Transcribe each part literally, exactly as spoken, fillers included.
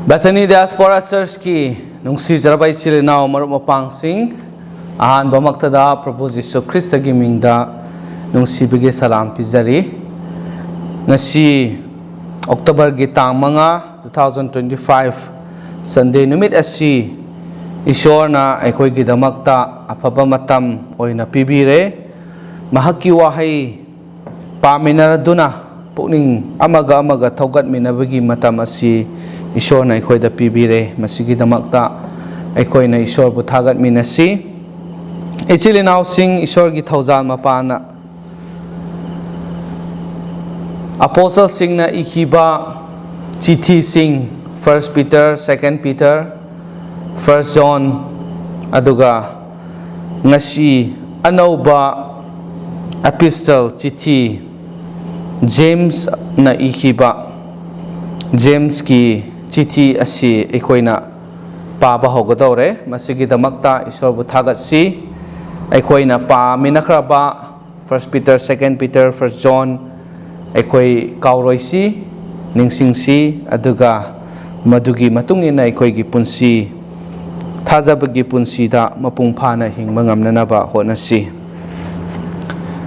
Bethany Diaspora Church-ꯀꯤ ꯅꯨꯡꯁꯤꯖꯔꯕ ꯏꯆꯤꯜ ꯏꯅꯥꯎ ꯃꯔꯨꯞ ꯃꯄꯥꯡꯁꯤꯡ, ꯑꯍꯥꯟꯕꯃꯛꯇꯗ ꯄ꯭ꯔꯚꯨ ꯖꯤꯁꯨ ꯈ꯭ꯔꯤꯁꯇꯒꯤ ꯃꯤꯡꯗ ꯅꯨꯡꯁꯤꯕꯒꯤ ꯁꯂꯥꯝ ꯄꯤꯖꯔꯤ꯫ ꯉꯁꯤ ꯑꯣꯛꯇꯣꯕꯔꯒꯤ ꯇꯥꯡ ꯃꯉꯥ, two thousand twenty five, Sunday ꯅꯨꯃꯤꯠ ꯑꯁꯤ ꯏꯁꯣꯔꯅ ꯑꯩꯈꯣꯏꯒꯤꯗꯃꯛꯇ ꯑꯐꯕ ꯃꯇꯝ ꯑꯣꯏꯅ ꯄꯤꯕꯤꯔꯦ꯫ ꯃꯍꯥꯛꯀꯤ ꯋꯥꯍꯩ ꯄꯥꯃꯤꯟꯅꯗꯨꯅ ꯄꯨꯛꯅꯤꯡ ꯑꯃꯒ ꯑꯃꯒ ꯊꯧꯒꯠꯃꯤꯟꯅꯕꯒꯤ ꯃꯇꯝ ꯑꯁꯤ ꯏꯁꯣꯔꯅ ꯑꯩꯈꯣꯏꯗ ꯄꯤꯕꯤꯔꯦ꯫ ꯃꯁꯤꯒꯤꯗꯃꯛꯇ ꯑꯩꯈꯣꯏꯅ ꯏꯁꯣꯔꯕꯨ ꯊꯥꯒꯠꯃꯤꯟꯅꯁꯤ꯫ ꯏꯆꯤꯜ ꯏꯅꯥꯎꯁꯤꯡ, ꯏꯁꯣꯔꯒꯤ ꯊꯧꯖꯥꯜ ꯃꯄꯥꯅ ꯑꯄꯣꯁꯇꯜꯁꯤꯡꯅ ꯏꯈꯤꯕ ꯆꯤꯊꯤꯁꯤꯡ, First Peter, Second Peter, First John, ꯑꯗꯨꯒ ꯉꯁꯤ ꯑꯅꯧꯕ epistle, ꯆꯤꯊꯤ, ꯖꯦꯝꯁꯅ ꯏꯈꯤꯕ ꯖꯦꯝꯁꯀꯤ ꯆꯤꯊꯤ ꯑꯁꯤ ꯑꯩꯈꯣꯏꯅ ꯄꯥꯕ ꯍꯧꯒꯗꯧꯔꯦ꯫ ꯃꯁꯤꯒꯤꯗꯃꯛꯇ ꯏꯁꯣꯔꯕꯨ ꯊꯥꯒꯠꯁꯤ꯫ ꯑꯩꯈꯣꯏꯅ ꯄꯥꯃꯤꯟꯅꯈ꯭ꯔꯕ First Peter, Second Peter, First John ꯑꯩꯈꯣꯏ ꯀꯥꯎꯔꯣꯏꯁꯤ, ꯅꯤꯡꯁꯤꯡꯁꯤ, ꯑꯗꯨꯒ ꯃꯗꯨꯒꯤ ꯃꯇꯨꯡ ꯏꯟꯅ ꯑꯩꯈꯣꯏꯒꯤ ꯄꯨꯟꯁꯤ, ꯊꯥꯖꯕꯒꯤ ꯄꯨꯟꯁꯤꯗ ꯃꯄꯨꯡ ꯐꯥꯅ ꯍꯤꯡꯕ ꯉꯝꯅꯅꯕ ꯍꯣꯠꯅꯁꯤ꯫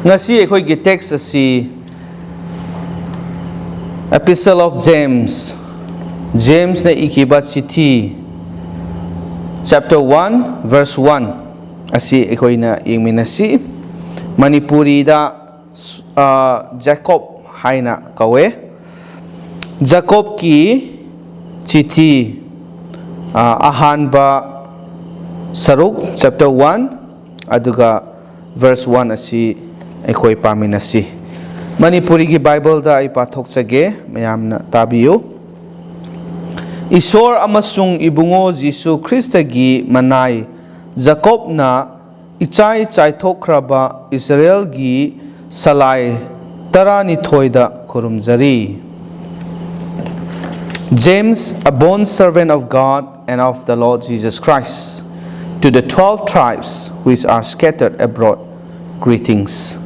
ꯉꯁꯤ ꯑꯩꯈꯣꯏꯒꯤ text ꯑꯁꯤ Epistle of James, ꯖꯦꯝꯁꯅ ꯏꯈꯤꯕ ꯆꯤꯊꯤ, chapter one, verse one ꯑꯁꯤ ꯑꯩꯈꯣꯏꯅ ꯌꯦꯡꯃꯤꯟꯅꯁꯤ꯫ ꯃꯅꯤꯄꯨꯔꯤꯗ, ꯑ, ꯖꯦꯀꯣꯕ ꯍꯥꯏꯅ ꯀꯧꯋꯦ꯫ ꯖꯦꯀꯣꯕꯀꯤ ꯆꯤꯊꯤ, ꯑ, ꯑꯍꯥꯟꯕ ꯁꯔꯨꯛ, chapter one, ꯑꯗꯨꯒ verse one ꯑꯁꯤ ꯑꯩꯈꯣꯏ ꯄꯥꯃꯤꯟꯅꯁꯤ꯫ ꯃꯅꯤꯄꯨꯔꯤꯒꯤ ꯕꯥꯏꯕꯜꯗ ꯑꯩ ꯄꯥꯊꯣꯛꯆꯒꯦ, ꯃꯌꯥꯝꯅ ꯇꯥꯕꯤꯌꯨ꯫ ꯏꯁꯣꯔ ꯑꯃꯁꯨꯡ ꯏꯕꯨꯡꯉꯣ ꯖꯤꯁꯨ ꯈ꯭ꯔꯤꯁꯇꯒꯤ ꯃꯅꯥꯏ ꯖꯀꯣꯕꯅ ꯏꯆꯥꯏ ꯆꯥꯏꯊꯣꯛꯈ꯭ꯔꯕ ꯏꯁꯔꯥꯌꯦꯜꯒꯤ ꯁꯂꯥꯏ ꯇꯔꯥꯅꯤꯊꯣꯏꯗ ꯈꯨꯔꯨꯝꯖꯔꯤ꯫ James, a bond servant of God and of the Lord Jesus Christ, to the twelve tribes which are scattered abroad, greetings.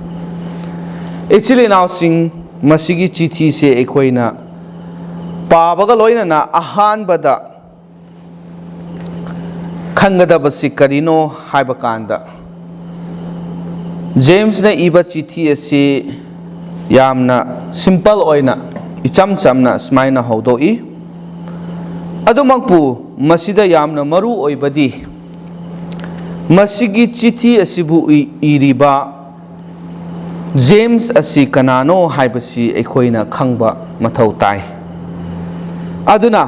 ꯏꯆꯤꯜ ꯏꯅꯥꯎꯁꯤꯡ, ꯃꯁꯤꯒꯤ ꯆꯤꯊꯤꯁꯦ ꯑꯩꯈꯣꯏꯅ ꯄꯥꯕꯒ ꯂꯣꯏꯅꯅ ꯑꯍꯥꯟꯕꯗ ꯈꯪꯒꯗꯕꯁꯤ ꯀꯔꯤꯅꯣ ꯍꯥꯏꯕ ꯀꯥꯟꯗ, ꯖꯦꯝꯁꯅ ꯏꯕ ꯆꯤꯊꯤ ꯑꯁꯤ ꯌꯥꯝꯅ simple ꯑꯣꯏꯅ, ꯏꯆꯝ ꯆꯝꯅ ꯁꯨꯃꯥꯏꯅ ꯍꯧꯗꯣꯛꯏ꯫ ꯑꯗꯨꯃꯛꯄꯨ, ꯃꯁꯤꯗ ꯌꯥꯝꯅ ꯃꯔꯨ ꯑꯣꯏꯕꯗꯤ, ꯃꯁꯤꯒꯤ ꯆꯤꯊꯤ ꯑꯁꯤꯕꯨ ꯏ-, ꯏꯔꯤꯕ ꯖꯦꯝꯁ ꯑꯁꯤ ꯀꯅꯥꯅꯣ ꯍꯥꯏꯕꯁꯤ ꯑꯩꯈꯣꯏꯅ ꯈꯪꯕ ꯃꯊꯧ ꯇꯥꯏ꯫ ꯑꯗꯨꯅ,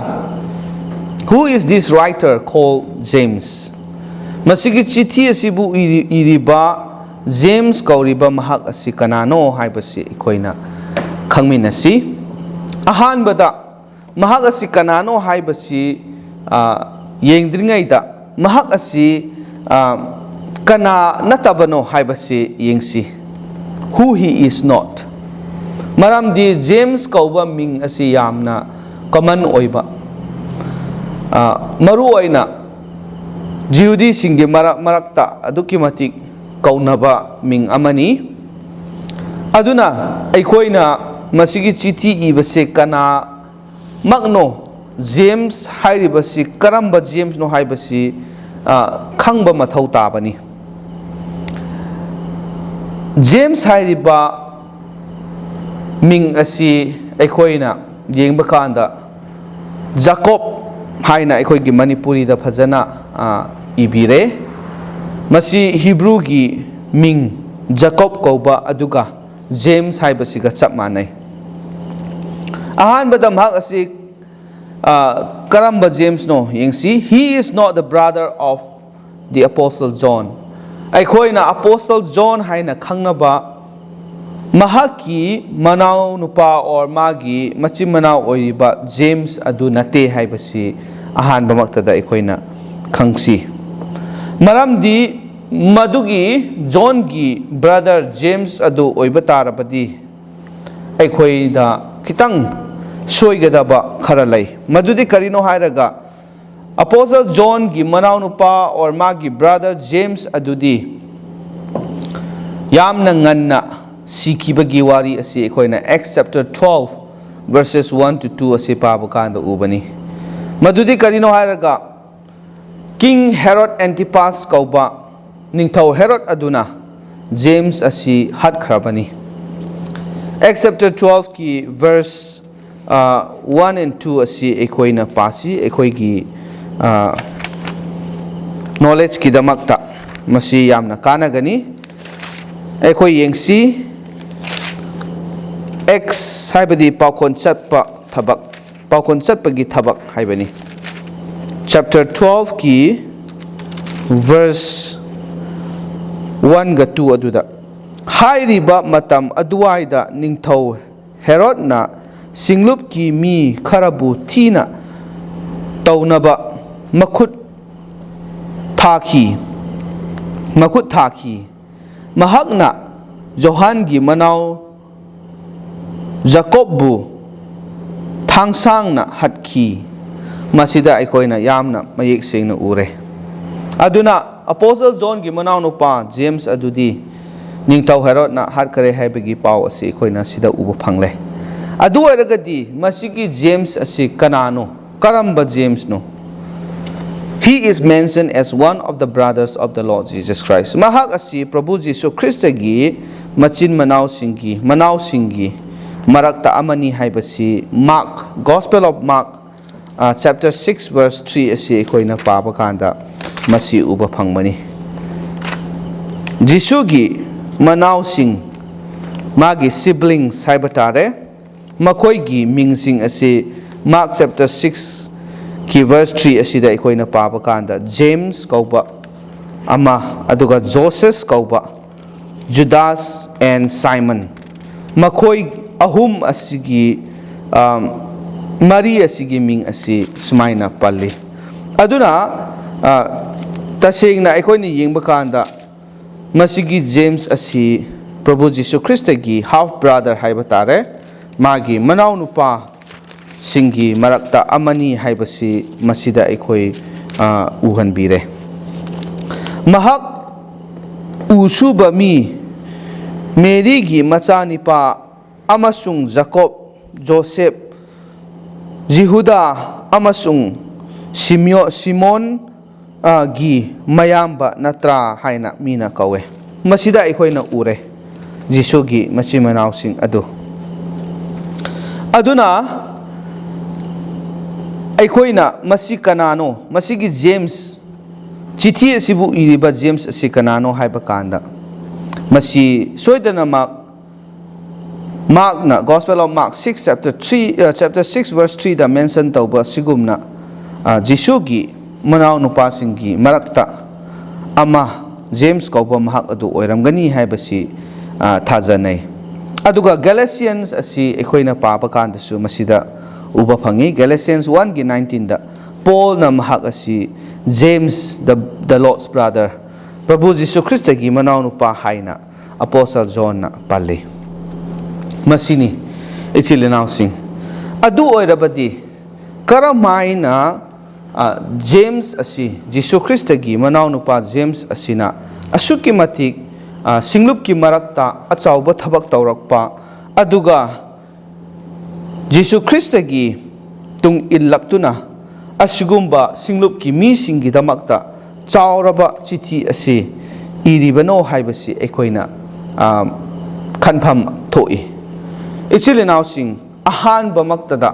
who is this writer called James? ꯃꯁꯤꯒꯤ ꯆꯤꯊꯤ ꯑꯁꯤꯕꯨ ꯏꯔꯤ-, ꯏꯔꯤꯕ ꯖꯦꯝꯁ ꯀꯧꯔꯤꯕ ꯃꯍꯥꯛ ꯑꯁꯤ ꯀꯅꯥꯅꯣ ꯍꯥꯏꯕꯁꯤ ꯑꯩꯈꯣꯏꯅ ꯈꯪꯃꯤꯟꯅꯁꯤ꯫ ꯑꯍꯥꯟꯕꯗ, ꯃꯍꯥꯛ ꯑꯁꯤ ꯀꯅꯥꯅꯣ ꯍꯥꯏꯕꯁꯤ, ꯑ, ꯌꯦꯡꯗ꯭ꯔꯤꯉꯩꯗ, ꯃꯍꯥꯛ ꯑꯁꯤ, ꯑ, ꯀꯅꯥ ꯅꯠꯇꯕꯅꯣ ꯍꯥꯏꯕꯁꯤ ꯌꯦꯡꯁꯤ꯫ Who he is not. ꯃꯔꯝꯗꯤ ꯖꯦꯝꯁ ꯀꯧꯕ ꯃꯤꯡ ꯑꯁꯤ ꯌꯥꯝꯅ common ꯑꯣꯏꯕ, ꯑ, ꯃꯔꯨꯑꯣꯏꯅ ꯖꯤꯍꯨꯗꯤꯁꯤꯡꯒꯤ ꯃꯔꯛ-, ꯃꯔꯛꯇ ꯑꯗꯨꯛꯀꯤ ꯃꯇꯤꯛ ꯀꯧꯅꯕ ꯃꯤꯡ ꯑꯃꯅꯤ꯫ ꯑꯗꯨꯅ ꯑꯩꯈꯣꯏꯅ ꯃꯁꯤꯒꯤ ꯆꯤꯊꯤ ꯏꯕꯁꯦ ꯀꯅꯥꯃꯛꯅꯣ, ꯖꯦꯝꯁ ꯍꯥꯏꯔꯤꯕꯁꯤ ꯀꯔꯝꯕ ꯖꯦꯝꯁꯅꯣ ꯍꯥꯏꯕꯁꯤ, ꯑ, ꯈꯪꯕ ꯃꯊꯧ ꯇꯥꯕꯅꯤ꯫ ꯖꯦꯝꯁ ꯍꯥꯏꯔꯤꯕ ꯃꯤꯡ ꯑꯁꯤ ꯑꯩꯈꯣꯏꯅ ꯌꯦꯡꯕ ꯀꯥꯟꯗ, ꯖꯥꯀꯣꯕ ꯍꯥꯏꯅ ꯑꯩꯈꯣꯏꯒꯤ ꯃꯅꯤꯄꯨꯔꯤꯗ ꯐꯖꯅ, ꯑ, ꯏꯕꯤꯔꯦ꯫ ꯃꯁꯤ ꯍꯤꯕ꯭ꯔꯨꯒꯤ ꯃꯤꯡ ꯖꯥꯀꯣꯕ ꯀꯧꯕ ꯑꯗꯨꯒ ꯖꯦꯝꯁ ꯍꯥꯏꯕꯁꯤꯒ ꯆꯞ ꯃꯥꯟꯅꯩ꯫ ꯑꯍꯥꯟꯕꯗ ꯃꯍꯥꯛ ꯑꯁꯤ, ꯑ, ꯀꯔꯝꯕ ꯖꯦꯝꯁꯅꯣ ꯌꯦꯡꯁꯤ꯫ He is not the brother of the Apostle John. ꯑꯩꯈꯣꯏꯅ Apostle John ꯍꯥꯏꯅ ꯈꯪꯅꯕ ꯃꯍꯥꯛꯀꯤ ꯃꯅꯥꯎ ꯅꯨꯄꯥ or ꯃꯥꯒꯤ ꯃꯆꯤꯟ ꯃꯅꯥꯎ ꯑꯣꯏꯔꯤꯕ ꯖꯦꯝꯁ ꯑꯗꯨ ꯅꯠꯇꯦ ꯍꯥꯏꯕꯁꯤ ꯑꯍꯥꯟꯕꯃꯛꯇꯗ ꯑꯩꯈꯣꯏꯅ ꯈꯪꯁꯤ꯫ ꯃꯔꯝꯗꯤ ꯃꯗꯨꯒꯤ ꯖꯣꯟꯒꯤ brother ꯖꯦꯝꯁ ꯑꯗꯨ ꯑꯣꯏꯕ ꯇꯥꯔꯕꯗꯤ ꯑꯩꯈꯣꯏꯗ ꯈꯤꯇꯪ ꯁꯣꯏꯒꯗꯕ ꯈꯔ ꯂꯩ꯫ ꯃꯗꯨꯗꯤ ꯀꯔꯤꯅꯣ ꯍꯥꯏꯔꯒ, Apostle ꯖꯣꯟꯒꯤ ꯃꯅꯥꯎꯅꯨꯄꯥ or ꯃꯥꯒꯤ brother ꯖꯦꯝꯁ ꯑꯗꯨꯗꯤ ꯌꯥꯝꯅ ꯉꯟꯅ ꯁꯤꯈꯤꯕꯒꯤ ꯋꯥꯔꯤ ꯑꯁꯤ ꯑꯩꯈꯣꯏꯅ Acts chapter twelve verses one to two ꯑꯁꯤ ꯄꯥꯕ ꯀꯥꯟꯗ ꯎꯕꯅꯤ꯫ ꯃꯗꯨꯗꯤ ꯀꯔꯤꯅꯣ ꯍꯥꯏꯔꯒ, King Herod Antipas ꯀꯧꯕ ꯅꯤꯡꯊꯧ ꯍꯦꯔꯣꯗ ꯑꯗꯨꯅ ꯖꯦꯝꯁ ꯑꯁꯤ ꯍꯥꯠꯈ꯭ꯔꯕꯅꯤ꯫ Acts chapter twelve ꯀꯤ verse, ꯑ, one and two ꯑꯁꯤ ꯑꯩꯈꯣꯏꯅ ꯄꯥꯁꯤ, ꯑꯩꯈꯣꯏꯒꯤ, ꯑ, knowledge ꯀꯤꯗꯃꯛꯇ ꯃꯁꯤ ꯌꯥꯝꯅ ꯀꯥꯟꯅꯒꯅꯤ꯫ ꯑꯩꯈꯣꯏ ꯌꯦꯡꯁꯤ, Acts ꯍꯥꯏꯕꯗꯤ ꯄꯥꯎꯈꯣꯟ ꯆꯠꯄ ꯊꯕꯛ, ꯄꯥꯎꯈꯣꯟ ꯆꯠꯄꯒꯤ ꯊꯕꯛ ꯍꯥꯏꯕꯅꯤ꯫ Chapter twelve ꯀꯤ verse one ꯒ two ꯑꯗꯨꯗ, ꯍꯥꯏꯔꯤꯕ ꯃꯇꯝ ꯑꯗꯨꯋꯥꯏꯗ ꯅꯤꯡꯊꯧ ꯍꯦꯔꯣꯗꯅ ꯁꯤꯡꯂꯨꯞꯀꯤ ꯃꯤ ꯈꯔꯕꯨ ꯊꯤꯅ ꯇꯧꯅꯕ ꯃꯈꯨꯠ ꯊꯥꯈꯤ, ꯃꯈꯨꯠ ꯊꯥꯈꯤ꯫ ꯃꯍꯥꯛꯅ ꯌꯣꯍꯥꯟꯒꯤ ꯃꯅꯥꯎ ꯖꯥꯀꯣꯕꯕꯨ ꯊꯥꯡꯁꯥꯡꯅ ꯍꯥꯠꯈꯤ꯫ ꯃꯁꯤꯗ ꯑꯩꯈꯣꯏꯅ ꯌꯥꯝꯅ ꯃꯌꯦꯛ ꯁꯦꯡꯅ ꯎꯔꯦ꯫ ꯑꯗꯨꯅ ꯑꯄꯣꯁꯇꯜ ꯖꯣꯟꯒꯤ ꯃꯅꯥꯎꯅꯨꯄꯥ ꯖꯦꯝꯁ ꯑꯗꯨꯗꯤ ꯅꯤꯡꯊꯧ ꯍꯦꯔꯣꯗꯅ ꯍꯥꯠꯈꯔꯦ ꯍꯥꯏꯕꯒꯤ ꯄꯥꯎ ꯑꯁꯤ ꯑꯩꯈꯣꯏꯅ ꯁꯤꯗ ꯎꯕ ꯐꯪꯂꯦ꯫ ꯑꯗꯨ ꯑꯣꯏꯔꯒꯗꯤ ꯃꯁꯤꯒꯤ ꯖꯦꯝꯁ ꯑꯁꯤ ꯀꯅꯥꯅꯣ? ꯀꯔꯝꯕ ꯖꯦꯝꯁꯅꯣ? He is mentioned as one of the brothers of the Lord Jesus Christ. ꯃꯍꯥꯛ ꯑꯁꯤ ꯄ꯭ꯔꯚꯨ ꯖꯤꯁꯨ ꯈ꯭ꯔꯤꯁꯇꯒꯤ ꯃꯆꯤꯟ ꯃꯅꯥꯎꯁꯤꯡꯒꯤ, ꯃꯅꯥꯎꯁꯤꯡꯒꯤ ꯃꯔꯛꯇ ꯑꯃꯅꯤ ꯍꯥꯏꯕꯁꯤ Mark, Gospel of Mark, ꯑ, chapter six verse three ꯑꯁꯤ ꯑꯩꯈꯣꯏꯅ ꯄꯥꯕ ꯀꯥꯟꯗ ꯃꯁꯤ ꯎꯕ ꯐꯪꯕꯅꯤ꯫ ꯖꯤꯁꯨꯒꯤ ꯃꯅꯥꯎꯁꯤꯡ, ꯃꯥꯒꯤ siblings ꯍꯥꯏꯕ ꯇꯥꯔꯦ, ꯃꯈꯣꯏꯒꯤ ꯃꯤꯡꯁꯤꯡ ꯑꯁꯤ Mark chapter six ꯀꯤ verse three ꯑꯁꯤꯗ ꯑꯩꯈꯣꯏꯅ ꯄꯥꯕ ꯀꯥꯟꯗ, ꯖꯦꯝꯁ ꯀꯧꯕ ꯑꯃ, ꯑꯗꯨꯒ ꯖꯣꯁꯦꯐ ꯀꯧꯕ, ꯖꯨꯗꯥꯁ and ꯁꯥꯏꯃꯟ, ꯃꯈꯣꯏ ꯑꯍꯨꯝ ꯑꯁꯤꯒꯤ, ꯑ, ꯃꯔꯤ ꯑꯁꯤꯒꯤ ꯃꯤꯡ ꯑꯁꯤ ꯁꯨꯃꯥꯏꯅ ꯄꯜꯂꯤ꯫ ꯑꯗꯨꯅ, ꯑ, ꯇꯁꯦꯡꯅ ꯑꯩꯈꯣꯏꯅ ꯌꯦꯡꯕ ꯀꯥꯟꯗ, ꯃꯁꯤꯒꯤ ꯖꯦꯝꯁ ꯑꯁꯤ ꯄ꯭ꯔꯚꯨ ꯖꯤꯁꯨ ꯈ꯭ꯔꯤꯁꯇꯒꯤ half brother ꯍꯥꯏꯕ ꯇꯥꯔꯦ, ꯃꯥꯒꯤ ꯃꯅꯥꯎꯅꯨꯄꯥꯁꯤꯡꯒꯤ ꯃꯔꯛꯇ ꯑꯃꯅꯤ ꯍꯥꯏꯕꯁꯤ ꯃꯁꯤꯗ ꯑꯩꯈꯣꯏ, ꯑ, ꯎꯍꯟꯕꯤꯔꯦ꯫ ꯃꯍꯥꯛ ꯎꯁꯨꯕ ꯃꯤ, ꯃꯦꯔꯤꯒꯤ ꯃꯆꯥꯅꯤꯄꯥ ꯑꯃꯁꯨꯡ ꯖꯥꯀꯣꯕ ꯖꯣꯁꯦꯞ, ꯖꯤꯍꯨꯗꯥ ꯑꯃꯁꯨꯡ ꯁꯤꯃꯤꯌꯣ-, ꯁꯤꯃꯣꯟ, ꯑ, ꯒꯤ ꯃꯌꯥꯝꯕ ꯅꯠꯇ꯭ꯔꯥ ꯍꯥꯏꯅ ꯃꯤꯅ ꯀꯧꯋꯦ꯫ ꯃꯁꯤꯗ ꯑꯩꯈꯣꯏꯅ ꯎꯔꯦ ꯖꯤꯁꯨꯒꯤ ꯃꯆꯤꯟ ꯃꯅꯥꯎꯁꯤꯡ ꯑꯗꯨ꯫ ꯑꯗꯨꯅ ꯑꯩꯈꯣꯏꯅ ꯃꯁꯤ ꯀꯅꯥꯅꯣ, ꯃꯁꯤꯒꯤ ꯖꯦꯝꯁ, ꯆꯤꯊꯤ ꯑꯁꯤꯕꯨ ꯏꯔꯤꯕ ꯖꯦꯝꯁ ꯑꯁꯤ ꯀꯅꯥꯅꯣ ꯍꯥꯏꯕ ꯀꯥꯟꯗ, ꯃꯁꯤ ꯁꯣꯏꯗꯅꯃꯛ ꯃꯥꯔꯛꯅ, Gospel of Mark six chapter three, ꯑ, chapter six verse three ꯗ mention ꯇꯧꯕ ꯑꯁꯤꯒꯨꯝꯅ, ꯑ, ꯖꯤꯁꯨꯒꯤ ꯃꯅꯥꯎꯅꯨꯄꯥꯁꯤꯡꯒꯤ ꯃꯔꯛꯇ ꯑꯃ, ꯖꯦꯝꯁ ꯀꯧꯕ ꯃꯍꯥꯛ ꯑꯗꯨ ꯑꯣꯏꯔꯝꯒꯅꯤ ꯍꯥꯏꯕꯁꯤ, ꯑ, ꯊꯥꯖꯅꯩ꯫ ꯑꯗꯨꯒ Galatians ꯑꯁꯤ ꯑꯩꯈꯣꯏꯅ ꯄꯥꯕ ꯀꯥꯟꯗꯁꯨ ꯃꯁꯤꯗ ꯎꯕ ꯐꯪꯉꯤ꯫ Galatians one ꯒꯤ nineteen ꯗ ꯄꯣꯜꯅ ꯃꯍꯥꯛ ꯑꯁꯤ James, the, the Lord's brother, ꯄ꯭ꯔꯚꯨ ꯖꯤꯁꯨ ꯈ꯭ꯔꯤꯁꯇꯒꯤ ꯃꯅꯥꯎꯅꯨꯄꯥ ꯍꯥꯏꯅ ꯑꯄꯣꯁꯇꯜ ꯖꯣꯟꯅ ꯄꯜꯂꯤ꯫ ꯃꯁꯤꯅꯤ, ꯏꯆꯤꯜ ꯏꯅꯥꯎꯁꯤꯡ꯫ ꯑꯗꯨ ꯑꯣꯏꯔꯕꯗꯤ ꯀꯔꯝꯍꯥꯏꯅ, ꯑ, ꯖꯦꯝꯁ ꯑꯁꯤ, ꯖꯤꯁꯨ ꯈ꯭ꯔꯤꯁꯇꯒꯤ ꯃꯅꯥꯎꯅꯨꯄꯥ ꯖꯦꯝꯁ ꯑꯁꯤꯅ ꯑꯁꯨꯛꯀꯤ ꯃꯇꯤꯛ, ꯑ, ꯁꯤꯡꯂꯨꯞꯀꯤ ꯃꯔꯛꯇ ꯑꯆꯧꯕ ꯊꯕꯛ ꯇꯧꯔꯛꯄ, ꯑꯗꯨꯒ ꯖꯤꯁꯨ ꯈ꯭ꯔꯤꯁꯇꯒꯤ ꯇꯨꯡ ꯏꯜꯂꯛꯇꯨꯅ ꯑꯁꯤꯒꯨꯝꯕ ꯁꯤꯡꯂꯨꯞꯀꯤ ꯃꯤꯁꯤꯡꯒꯤꯗꯃꯛꯇ ꯆꯥꯎꯔꯕ ꯆꯤꯊꯤ ꯑꯁꯤ ꯏꯔꯤꯕꯅꯣ ꯍꯥꯏꯕꯁꯤ ꯑꯩꯈꯣꯏꯅ, ꯑ, ꯈꯟꯐꯝ ꯊꯣꯛꯏ꯫ ꯏꯆꯤꯜ ꯏꯅꯥꯎꯁꯤꯡ, ꯑꯍꯥꯟꯕꯃꯛꯇꯗ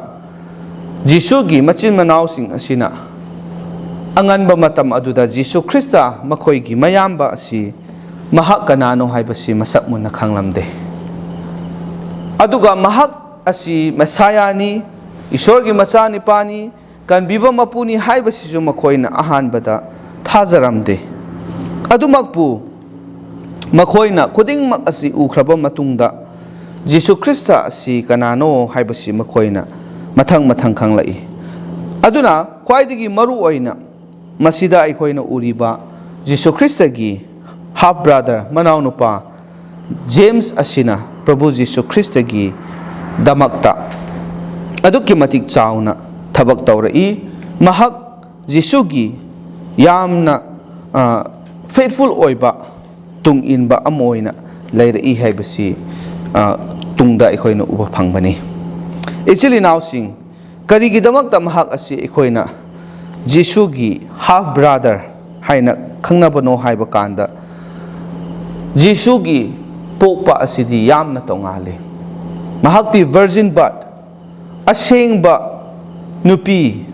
ꯖꯤꯁꯨꯒꯤ ꯃꯆꯤꯟ ꯃꯅꯥꯎꯁꯤꯡ ꯑꯁꯤꯅ ꯑꯉꯟꯕ ꯃꯇꯝ ꯑꯗꯨꯗ ꯖꯤꯁꯨ ꯈ꯭ꯔꯤꯁꯇ ꯃꯈꯣꯏꯒꯤ ꯃꯌꯥꯝꯕ ꯑꯁꯤ ꯃꯍꯥꯛ ꯀꯅꯥꯅꯣ ꯍꯥꯏꯕꯁꯤ ꯃꯁꯛ ꯃꯨꯟꯅ ꯈꯪꯂꯝꯗꯦ꯫ ꯑꯗꯨꯒ ꯃꯍꯥꯛ ꯑꯁꯤ ꯃꯦꯁꯥꯌꯥꯅꯤ, ꯏꯁꯣꯔꯒꯤ ꯃꯆꯥꯅꯤꯄꯥꯅꯤ, ꯀꯟꯕꯤꯕ ꯃꯄꯨꯅꯤ ꯍꯥꯏꯕꯁꯤꯁꯨ ꯃꯈꯣꯏꯅ ꯑꯍꯥꯟꯕꯗ ꯊꯥꯖꯔꯝꯗꯦ꯫ ꯑꯗꯨꯃꯛꯄꯨ ꯃꯈꯣꯏꯅ ꯈꯨꯗꯤꯡꯃꯛ ꯑꯁꯤ ꯎꯈ꯭ꯔꯕ ꯃꯇꯨꯡꯗ ꯖꯤꯁꯨ ꯈ꯭ꯔꯤꯁꯇ ꯑꯁꯤ ꯀꯅꯥꯅꯣ ꯍꯥꯏꯕꯁꯤ ꯃꯈꯣꯏꯅ ꯃꯊꯪ ꯃꯊꯪ ꯈꯪꯂꯛꯏ꯫ ꯑꯗꯨꯅ ꯈ꯭ꯋꯥꯏꯗꯒꯤ ꯃꯔꯨ ꯑꯣꯏꯅ ꯃꯁꯤꯗ ꯑꯩꯈꯣꯏꯅ ꯎꯔꯤꯕ ꯖꯤꯁꯨ ꯈ꯭ꯔꯤꯁꯇꯒꯤ half brother, ꯃꯅꯥꯎꯅꯨꯄꯥ ꯖꯦꯝꯁ ꯑꯁꯤꯅ ꯄ꯭ꯔꯚꯨ ꯖꯤꯁꯨ ꯈ꯭ꯔꯤꯁꯇꯒꯤ ꯗꯃꯛꯇ ꯑꯗꯨꯛꯀꯤ ꯃꯇꯤꯛ ꯆꯥꯎꯅ ꯊꯕꯛ ꯇꯧꯔꯛꯏ꯫ ꯃꯍꯥꯛ ꯖꯤꯁꯨꯒꯤ ꯌꯥꯝꯅ, ꯑ, faithful ꯑꯣꯏꯕ ꯇꯨꯡ ꯏꯟꯕ ꯑꯃ ꯑꯣꯏꯅ ꯂꯩꯔꯛꯏ ꯍꯥꯏꯕꯁꯤ, ꯑ, ꯇꯨꯡꯗ ꯑꯩꯈꯣꯏꯅ ꯎꯕ ꯐꯪꯕꯅꯤ꯫ ꯏꯆꯤꯜ ꯏꯅꯥꯎꯁꯤꯡ, ꯀꯔꯤꯒꯤꯗꯃꯛꯇ ꯃꯍꯥꯛ ꯑꯁꯤ ꯑꯩꯈꯣꯏꯅ ꯖꯤꯁꯨꯒꯤ half brother ꯍꯥꯏꯅ ꯈꯪꯅꯕꯅꯣ ꯍꯥꯏꯕ ꯀꯥꯟꯗ, ꯖꯤꯁꯨꯒꯤ ꯄꯣꯛꯄ ꯑꯁꯤꯗꯤ ꯌꯥꯝꯅ ꯇꯣꯉꯥꯜꯂꯤ꯫ ꯃꯍꯥꯛꯇꯤ virgin birth, ꯑꯁꯦꯡꯕ ꯅꯨꯄꯤ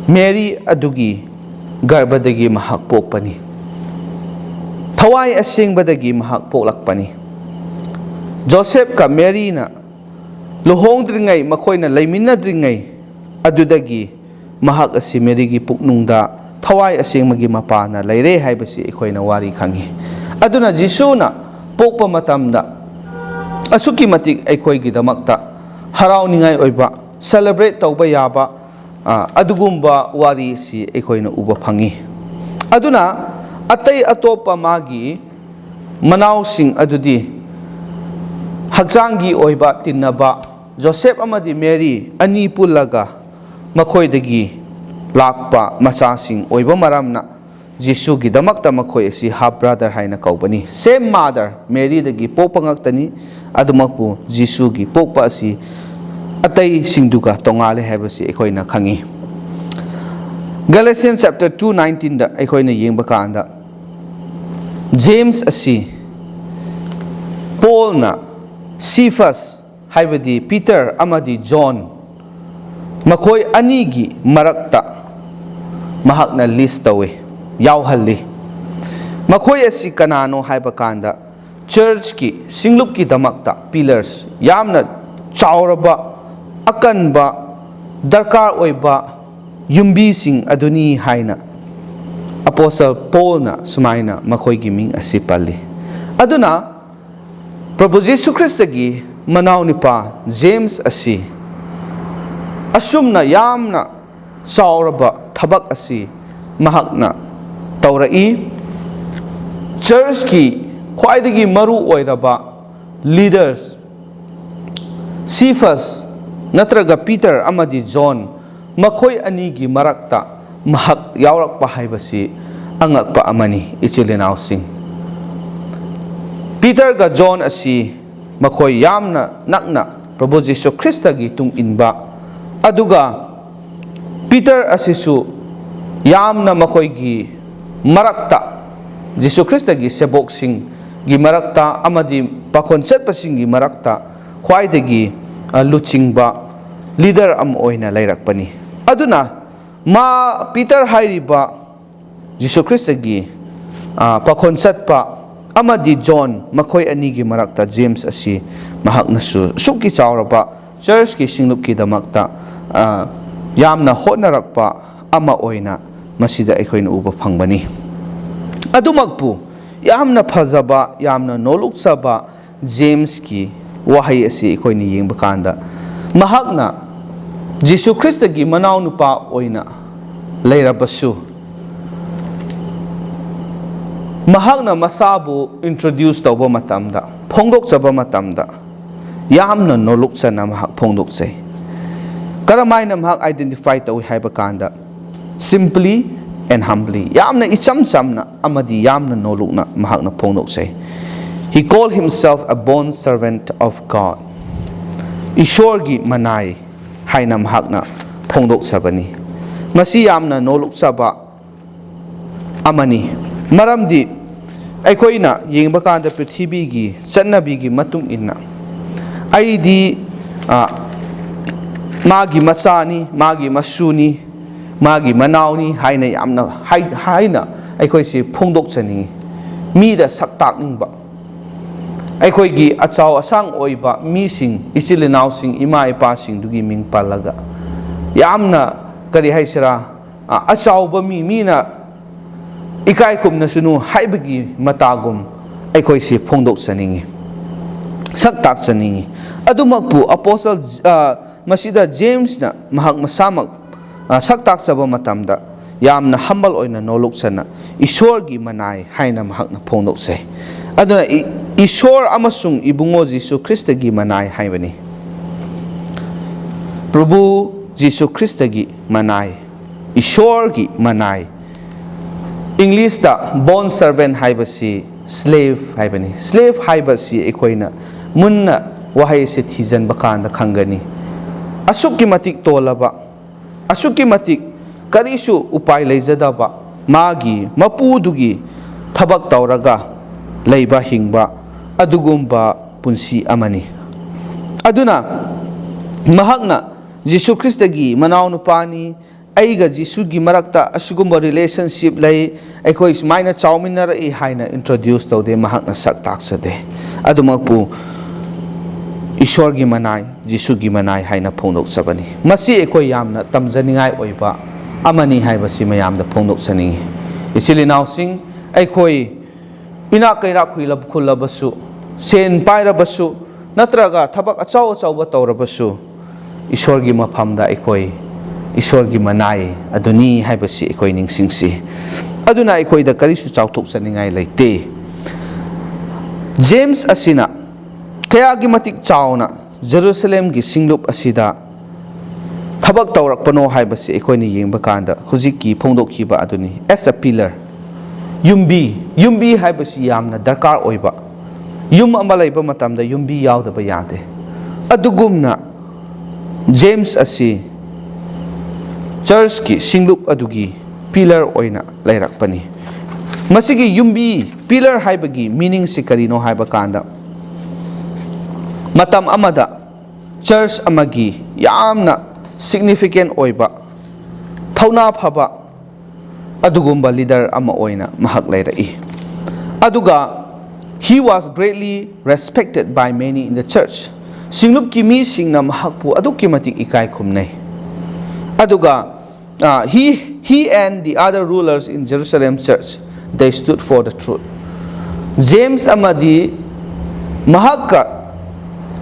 ꯃꯦꯔꯤ ꯑꯗꯨꯒꯤ ꯒꯔꯚꯗꯒꯤ ꯃꯍꯥꯛ ꯄꯣꯛꯄꯅꯤ꯫ ꯊꯋꯥꯏ ꯑꯁꯦꯡꯕꯗꯒꯤ ꯃꯍꯥꯛ ꯄꯣꯛꯂꯛꯄꯅꯤ꯫ ꯖꯣꯁꯦꯐꯀ ꯃꯦꯔꯤꯅ ꯂꯨꯍꯣꯡꯗ꯭ꯔꯤꯉꯩ, ꯃꯈꯣꯏꯅ ꯂꯩꯃꯤꯟꯅꯗ꯭ꯔꯤꯉꯩ ꯑꯗꯨꯗꯒꯤ ꯃꯍꯥꯛ ꯑꯁꯤ ꯃꯦꯔꯤꯒꯤ ꯄꯨꯛꯅꯨꯡꯗ ꯊꯋꯥꯏ ꯑꯁꯦꯡꯕꯒꯤ ꯃꯄꯥꯅ ꯂꯩꯔꯦ ꯍꯥꯏꯕꯁꯤ ꯑꯩꯈꯣꯏꯅ ꯋꯥꯔꯤ ꯈꯪꯉꯤ꯫ ꯑꯗꯨꯅ ꯖꯤꯁꯨꯅ ꯄꯣꯛꯄ ꯃꯇꯝꯗ ꯑꯁꯨꯛꯀꯤ ꯃꯇꯤꯛ ꯑꯩꯈꯣꯏꯒꯤꯗꯃꯛꯇ ꯍꯔꯥꯎꯅꯤꯡꯉꯥꯏ ꯑꯣꯏꯕ, celebrate ꯇꯧꯕ ꯌꯥꯕ, ꯑ, ꯑꯗꯨꯒꯨꯝꯕ ꯋꯥꯔꯤꯁꯤ ꯑꯩꯈꯣꯏꯅ ꯎꯕ ꯐꯪꯉꯤ꯫ ꯑꯗꯨꯅ ꯑꯇꯩ ꯑꯇꯣꯞꯄ ꯃꯥꯒꯤ ꯃꯅꯥꯎꯁꯤꯡ ꯑꯗꯨꯗꯤ ꯍꯛꯆꯥꯡꯒꯤ ꯑꯣꯏꯕ ꯇꯤꯟꯅꯕ ꯖꯣꯁꯦꯐ ꯑꯃꯗꯤ ꯃꯦꯔꯤ ꯑꯅꯤ ꯄꯨꯜꯂꯒ ꯃꯈꯣꯏꯗꯒꯤ ꯂꯥꯛꯄ ꯃꯆꯥꯁꯤꯡ ꯑꯣꯏꯕ ꯃꯔꯝꯅ, ꯖꯤꯁꯨꯒꯤꯗꯃꯛꯇ ꯃꯈꯣꯏ ꯑꯁꯤ half brother ꯍꯥꯏꯅ ꯀꯧꯕꯅꯤ꯫ Same mother, ꯃꯦꯔꯤꯗꯒꯤ ꯄꯣꯛꯄ ꯉꯥꯛꯇꯅꯤ꯫ ꯑꯗꯨꯃꯛꯄꯨ ꯖꯤꯁꯨꯒꯤ ꯄꯣꯛꯄ ꯑꯁꯤ ꯑꯇꯩꯁꯤꯡꯗꯨꯒ ꯇꯣꯉꯥꯜꯂꯦ ꯍꯥꯏꯕꯁꯤ ꯑꯩꯈꯣꯏꯅ ꯈꯪꯉꯤ꯫ Galatians chapter two nineteen ꯗ ꯑꯩꯈꯣꯏꯅ ꯌꯦꯡꯕ ꯀꯥꯟꯗ, ꯖꯦꯝꯁ ꯑꯁꯤ ꯄꯣꯜꯅ ꯁꯤꯐꯁ, ꯍꯥꯏꯕꯗꯤ ꯄꯤꯇꯔ ꯑꯃꯗꯤ ꯖꯣꯟ, ꯃꯈꯣꯏ ꯑꯅꯤꯒꯤ ꯃꯔꯛꯇ ꯃꯍꯥꯛꯅ list ꯇꯧꯏ, ꯌꯥꯎꯍꯜꯂꯤ꯫ ꯃꯈꯣꯏ ꯑꯁꯤ ꯀꯅꯥꯅꯣ ꯍꯥꯏꯕ ꯀꯥꯟꯗ, ꯆꯔꯆꯀꯤ ꯁꯤꯡꯂꯨꯞꯀꯤꯗꯃꯛꯇ pillars, ꯌꯥꯝꯅ ꯆꯥꯎꯔꯕ, ꯑꯀꯟꯕ, ꯗꯔꯀꯥꯔ ꯑꯣꯏꯕ ꯌꯨꯝꯕꯤꯁꯤꯡ ꯑꯗꯨꯅꯤ ꯍꯥꯏꯅ ꯑꯄꯣꯁꯇꯜ ꯄꯣꯜꯅ ꯁꯨꯃꯥꯏꯅ ꯃꯈꯣꯏꯒꯤ ꯃꯤꯡ ꯑꯁꯤ ꯄꯜꯂꯤ꯫ ꯑꯗꯨꯅ ꯄ꯭ꯔꯚꯨ ꯖꯤꯁꯨ ꯈ꯭ꯔꯤꯁꯇꯒꯤ ꯃꯅꯥꯎꯅꯨꯄꯥ ꯖꯦꯝꯁ ꯑꯁꯤ ꯑꯁꯨꯝꯅ ꯌꯥꯝꯅ ꯆꯥꯎꯔꯕ ꯊꯕꯛ ꯑꯁꯤ ꯃꯍꯥꯛꯅ ꯇꯧꯔꯛꯏ꯫ ꯆꯔꯆꯀꯤ ꯈ꯭ꯋꯥꯏꯗꯒꯤ ꯃꯔꯨ ꯑꯣꯏꯔꯕ leaders, ꯁꯤꯐꯁ ꯅꯠꯇ꯭ꯔꯒ ꯄꯤꯇꯔ ꯑꯃꯗꯤ ꯖꯣꯟ, ꯃꯈꯣꯏ ꯑꯅꯤꯒꯤ ꯃꯔꯛꯇ ꯃꯍꯥꯛ ꯌꯥꯎꯔꯛꯄ ꯍꯥꯏꯕꯁꯤ ꯑꯉꯛꯄ ꯑꯃꯅꯤ, ꯏꯆꯤꯜ ꯏꯅꯥꯎꯁꯤꯡ꯫ ꯄꯤꯇꯔꯒ ꯖꯣꯟ ꯑꯁꯤ ꯃꯈꯣꯏ ꯌꯥꯝꯅ ꯅꯛꯅ ꯄ꯭ꯔꯚꯨ ꯖꯤꯁꯨ ꯈ꯭ꯔꯤꯁꯇꯒꯤ ꯇꯨꯡ ꯏꯟꯕ, ꯑꯗꯨꯒ ꯄꯤꯇꯔ ꯑꯁꯤꯁꯨ ꯌꯥꯝꯅ ꯃꯈꯣꯏꯒꯤ ꯃꯔꯛꯇ, ꯖꯤꯁꯨ ꯈ꯭ꯔꯤꯁꯇꯒꯤ ꯁꯦꯕꯣꯛꯁꯤꯡꯒꯤ ꯃꯔꯛꯇ ꯑꯃꯗꯤ ꯄꯥꯈꯣꯟ ꯆꯠꯄꯁꯤꯡꯒꯤ ꯃꯔꯛꯇ ꯈ꯭ꯋꯥꯏꯗꯒꯤ, ꯑ, ꯂꯨꯆꯤꯡꯕ ꯂꯤꯗꯔ ꯑꯃ ꯑꯣꯏꯅ ꯂꯩꯔꯛꯄꯅꯤ꯫ ꯑꯗꯨꯅ ꯃꯥ, ꯄꯤꯇꯔ ꯍꯥꯏꯔꯤꯕ ꯖꯤꯁꯨ ꯈ꯭ꯔꯤꯁꯇꯒꯤ, ꯑ, ꯄꯥꯈꯣꯟ ꯆꯠꯄ ꯑꯃꯗꯤ ꯖꯣꯟ, ꯃꯈꯣꯏ ꯑꯅꯤꯒꯤ ꯃꯔꯛꯇ ꯖꯦꯝꯁ ꯑꯁꯤ ꯃꯍꯥꯛꯅꯁꯨ ꯑꯁꯨꯛꯀꯤ ꯆꯥꯎꯔꯕ ꯆꯔꯆꯀꯤ ꯁꯤꯡꯂꯨꯞꯀꯤꯗꯃꯛꯇ, ꯑ, ꯌꯥꯝꯅ ꯍꯣꯠꯅꯔꯛꯄ ꯑꯃ ꯑꯣꯏꯅ ꯃꯁꯤꯗ ꯑꯩꯈꯣꯏꯅ ꯎꯕ ꯐꯪꯕꯅꯤ꯫ ꯑꯗꯨꯃꯛꯄꯨ ꯌꯥꯝꯅ ꯐꯖꯕ, ꯌꯥꯝꯅ ꯅꯣꯂꯨꯛꯆꯕ ꯖꯦꯝꯁꯀꯤ ꯋꯥꯍꯩ ꯑꯁꯤ ꯑꯩꯈꯣꯏꯅ ꯌꯦꯡꯕ ꯀꯥꯟꯗ, ꯃꯍꯥꯛꯅ ꯖꯤꯁꯨ ꯈ꯭ꯔꯤꯁꯇꯒꯤ ꯃꯅꯥꯎꯅꯨꯄꯥ ꯑꯣꯏꯅ ꯂꯩꯔꯕꯁꯨ, ꯃꯍꯥꯛꯅ ꯃꯁꯥꯕꯨ introduce ꯇꯧꯕ ꯃꯇꯝꯗ, ꯐꯣꯡꯗꯣꯛꯆꯕ ꯃꯇꯝꯗ, ꯌꯥꯝꯅ ꯅꯣꯂꯨꯛꯆꯅ ꯃꯍꯥꯛ ꯐꯣꯡꯗꯣꯛꯆꯩ꯫ ꯀꯔꯝꯍꯥꯏꯅ ꯃꯍꯥꯛ identify ꯇꯧꯏ ꯍꯥꯏꯕ ꯀꯥꯟꯗ, simply and humbly, ꯌꯥꯝꯅ ꯏꯆꯝ ꯆꯝꯅ ꯑꯃꯗꯤ ꯌꯥꯝꯅ ꯅꯣꯂꯨꯛꯅ ꯃꯍꯥꯛꯅ ꯐꯣꯡꯗꯣꯛꯆꯩ꯫ He called himself a bond servant of God. ꯏꯁꯣꯔꯒꯤ ꯃꯅꯥꯏ ꯍꯥꯏꯅ ꯃꯍꯥꯛꯅ ꯐꯣꯡꯗꯣꯛꯆꯕꯅꯤ꯫ ꯃꯁꯤ ꯌꯥꯝꯅ ꯅꯣꯂꯨꯛꯆꯕ ꯑꯃꯅꯤ꯫ ꯃꯔꯝꯗꯤ ꯑꯩꯈꯣꯏꯅ ꯌꯦꯡꯕ ꯀꯥꯟꯗ ꯄ꯭ꯔꯤꯊꯤꯕꯤꯒꯤ ꯆꯠꯅꯕꯤꯒꯤ ꯃꯇꯨꯡ ꯏꯟꯅ ꯑꯩꯗꯤ, ꯑ, ꯃꯥꯒꯤ ꯃꯆꯥꯅꯤ, ꯃꯥꯒꯤ ꯃꯁꯨꯅꯤ, ꯃꯥꯒꯤ ꯃꯅꯥꯎꯅꯤ ꯍꯥꯏꯅ ꯌꯥꯝꯅ ꯍꯥꯏ-, ꯍꯥꯏꯅ ꯑꯩꯈꯣꯏꯁꯤ ꯐꯣꯡꯗꯣꯛꯆꯅꯤꯡꯉꯤ꯫ ꯃꯤꯗ ꯁꯛ ꯇꯥꯛꯅꯤꯡꯕ, ꯑꯩꯈꯣꯏꯒꯤ ꯑꯆꯧ ꯑꯁꯥꯡ ꯑꯣꯏꯕ ꯃꯤꯁꯤꯡ, ꯏꯆꯤꯜ ꯏꯅꯥꯎꯁꯤꯡ, ꯏꯃꯥ ꯏꯄꯥꯁꯤꯡꯗꯨꯒꯤ ꯃꯤꯡ ꯄꯜꯂꯒ ꯌꯥꯝꯅ, ꯀꯔꯤ ꯍꯥꯏꯁꯤꯔꯥ, ꯑ, ꯑꯆꯧꯕ ꯃꯤ, ꯃꯤꯅ ꯏꯀꯥꯏ ꯈꯨꯝꯅꯁꯅꯨ ꯍꯥꯏꯕꯒꯤ ꯃꯇꯥꯒꯨꯝ ꯑꯩꯈꯣꯏꯁꯤ ꯐꯣꯡꯗꯣꯛꯆꯅꯤꯡꯉꯤ, ꯁꯛ ꯇꯥꯛꯆꯅꯤꯡꯉꯤ꯫ ꯑꯗꯨꯃꯛꯄꯨ ꯑꯄꯣꯁꯇꯜ, ꯑ, ꯃꯁꯤꯗ ꯖꯦꯝꯁꯅ ꯃꯍꯥꯛ ꯃꯁꯥꯃꯛ, ꯑ, ꯁꯛ ꯇꯥꯛꯆꯕ ꯃꯇꯝꯗ ꯌꯥꯝꯅ humble ꯑꯣꯏꯅ ꯅꯣꯂꯨꯛꯆꯅ ꯏꯁꯣꯔꯒꯤ ꯃꯅꯥꯏ ꯍꯥꯏꯅ ꯃꯍꯥꯛꯅ ꯐꯣꯡꯗꯣꯛꯆꯩ꯫ ꯑꯗꯨꯅ ꯏ-, ꯏꯁꯣꯔ ꯑꯃꯁꯨꯡ ꯏꯕꯨꯡꯉꯣ ꯖꯤꯁꯨ ꯈ꯭ꯔꯤꯁꯇꯒꯤ ꯃꯅꯥꯏ ꯍꯥꯏꯕꯅꯤ꯫ ꯄ꯭ꯔꯚꯨ ꯖꯤꯁꯨ ꯈ꯭ꯔꯤꯁꯇꯒꯤ ꯃꯅꯥꯏ, ꯏꯁꯣꯔꯒꯤ ꯃꯅꯥꯏ꯫ ꯏꯪꯂꯤꯁꯇ bond servant ꯍꯥꯏꯕꯁꯤ slave ꯍꯥꯏꯕꯅꯤ꯫ Slave ꯍꯥꯏꯕꯁꯤ ꯑꯩꯈꯣꯏꯅ ꯃꯨꯟꯅ ꯋꯥꯍꯩ ꯑꯁꯤ ꯊꯤꯖꯤꯟꯕ ꯀꯥꯟꯗ ꯈꯪꯒꯅꯤ꯫ ꯑꯁꯨꯛꯀꯤ ꯃꯇꯤꯛ ꯇꯣꯜꯂꯕ, ꯑꯁꯨꯛꯀꯤ ꯃꯇꯤꯛ ꯀꯔꯤꯁꯨ ꯎꯄꯥꯏ ꯂꯩꯖꯗꯕ, ꯃꯥꯒꯤ ꯃꯄꯨꯗꯨꯒꯤ ꯊꯕꯛ ꯇꯧꯔꯒ ꯂꯩꯕ ꯍꯤꯡꯕ ꯑꯗꯨꯒꯨꯝꯕ ꯄꯨꯟꯁꯤ ꯑꯃꯅꯤ꯫ ꯑꯗꯨꯅ ꯃꯍꯥꯛꯅ ꯖꯤꯁꯨ ꯈ꯭ꯔꯤꯁꯇꯒꯤ ꯃꯅꯥꯎꯅꯨꯄꯥꯅꯤ, ꯑꯩꯒ ꯖꯤꯁꯨꯒꯤ ꯃꯔꯛꯇ ꯑꯁꯤꯒꯨꯝꯕ relationship ꯂꯩ, ꯑꯩꯈꯣꯏ ꯁꯨꯃꯥꯏꯅ ꯆꯥꯎꯃꯤꯟꯅꯔꯛꯏ ꯍꯥꯏꯅ introduce ꯇꯧꯗꯦ, ꯃꯍꯥꯛꯅ ꯁꯛ ꯇꯥꯛꯆꯗꯦ꯫ ꯑꯗꯨꯃꯛꯄꯨ ꯏꯁꯣꯔꯒꯤ ꯃꯅꯥꯏ, ꯖꯤꯁꯨꯒꯤ ꯃꯅꯥꯏ ꯍꯥꯏꯅ ꯐꯣꯡꯗꯣꯛꯆꯕꯅꯤ꯫ ꯃꯁꯤ ꯑꯩꯈꯣꯏ ꯌꯥꯝꯅ ꯇꯝꯖꯅꯤꯡꯉꯥꯏ ꯑꯣꯏꯕ ꯑꯃꯅꯤ ꯍꯥꯏꯕꯁꯤ ꯃꯌꯥꯝꯗ ꯐꯣꯡꯗꯣꯛꯆꯅꯤꯡꯏ꯫ ꯏꯆꯤꯜ ꯏꯅꯥꯎꯁꯤꯡ, ꯑꯩꯈꯣꯏ ꯏꯅꯥꯛ ꯀꯩꯔꯥꯛ ꯈꯨꯜꯂꯕ-, ꯈꯨꯜꯂꯕꯁꯨ, ꯁꯦꯟ ꯄꯥꯏꯔꯕꯁꯨ, ꯅꯠꯇ꯭ꯔꯒ ꯊꯕꯛ ꯑꯆꯧ ꯑꯆꯧꯕ ꯇꯧꯔꯕꯁꯨ, ꯏꯁꯣꯔꯒꯤ ꯃꯐꯝꯗ ꯑꯩꯈꯣꯏ ꯏꯁꯣꯔꯒꯤ ꯃꯅꯥꯏ ꯑꯗꯨꯅꯤ ꯍꯥꯏꯕꯁꯤ ꯑꯩꯈꯣꯏ ꯅꯤꯡꯁꯤꯡꯁꯤ꯫ ꯑꯗꯨꯅ ꯑꯩꯈꯣꯏꯗ ꯀꯔꯤꯁꯨ ꯆꯥꯎꯊꯣꯛꯆꯅꯤꯡꯉꯥꯏ ꯂꯩꯇꯦ꯫ ꯖꯦꯝꯁ ꯑꯁꯤꯅ ꯀꯌꯥꯒꯤ ꯃꯇꯤꯛ ꯆꯥꯎꯅ ꯖꯦꯔꯨꯁꯂꯦꯝꯒꯤ ꯁꯤꯡꯂꯨꯞ ꯑꯁꯤꯗ ꯊꯕꯛ ꯇꯧꯔꯛꯄꯅꯣ ꯍꯥꯏꯕꯁꯤ ꯑꯩꯈꯣꯏꯅ ꯌꯦꯡꯕ ꯀꯥꯟꯗ, ꯍꯧꯖꯤꯛꯀꯤ ꯐꯣꯡꯗꯣꯛꯈꯤꯕ ꯑꯗꯨꯅꯤ, as a pillar, ꯌꯨꯝꯕꯤ꯫ ꯌꯨꯝꯕꯤ ꯍꯥꯏꯕꯁꯤ ꯌꯥꯝꯅ ꯗꯔꯀꯥꯔ ꯑꯣꯏꯕ, ꯌꯨꯝ ꯑꯃ ꯂꯩꯕ ꯃꯇꯝꯗ ꯌꯨꯝꯕꯤ ꯌꯥꯎꯗꯕ ꯌꯥꯗꯦ꯫ ꯑꯗꯨꯒꯨꯝꯅ ꯖꯦꯝꯁ ꯑꯁꯤ ꯆꯔꯆꯀꯤ ꯁꯤꯡꯂꯨꯞ ꯑꯗꯨꯒꯤ pillar ꯑꯣꯏꯅ ꯂꯩꯔꯛꯄꯅꯤ꯫ ꯃꯁꯤꯒꯤ ꯌꯨꯝꯕꯤ, pillar ꯍꯥꯏꯕꯒꯤ meaningꯁꯤ ꯀꯔꯤꯅꯣ ꯍꯥꯏꯕ ꯀꯥꯟꯗ, ꯃꯇꯝ ꯑꯃꯗ ꯆꯔꯆ ꯑꯃꯒꯤ ꯌꯥꯝꯅ significant ꯑꯣꯏꯕ, ꯊꯧꯅꯥ ꯐꯕ ꯑꯗꯨꯒꯨꯝꯕ leader ꯑꯃ ꯑꯣꯏꯅ ꯃꯍꯥꯛ ꯂꯩꯔꯛꯏ꯫ ꯑꯗꯨꯒ he was greatly respected by many in the church. ꯁꯤꯡꯂꯨꯞꯀꯤ ꯃꯤꯁꯤꯡꯅ ꯃꯍꯥꯛꯄꯨ ꯑꯗꯨꯛꯀꯤ ꯃꯇꯤꯛ ꯏꯀꯥꯏ ꯈꯨꯝꯅꯩ꯫ ꯑꯗꯨꯒ, ꯑ, he, he and the other rulers in Jerusalem church, they stood for the truth. James ꯑꯃꯗꯤ ꯃꯍꯥꯛꯀ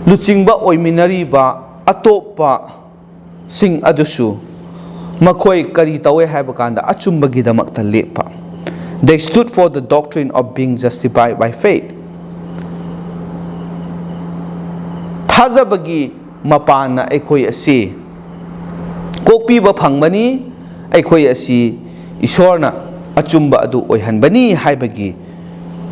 ꯂꯨꯆꯤꯡꯕ ꯑꯣꯏꯃꯤꯟꯅꯔꯤꯕ ꯑꯇꯣꯞꯄꯁꯤꯡ ꯑꯗꯨꯁꯨ ꯃꯈꯣꯏ ꯀꯔꯤ ꯇꯧꯋꯦ ꯍꯥꯏꯕ ꯀꯥꯟꯗ ꯑꯆꯨꯝꯕꯒꯤꯗꯃꯛꯇ ꯂꯦꯞꯄ꯫ They stood for the doctrine of being justified by faith. ꯊꯥꯖꯕꯒꯤ ꯃꯄꯥꯟꯅ ꯑꯩꯈꯣꯏ ꯑꯁꯤ ꯀꯣꯛꯄꯤꯕ ꯐꯪꯕꯅꯤ, ꯑꯩꯈꯣꯏ ꯑꯁꯤ ꯏꯁꯣꯔꯅ ꯑꯆꯨꯝꯕ ꯑꯗꯨ ꯑꯣꯏꯍꯟꯕꯅꯤ ꯍꯥꯏꯕꯒꯤ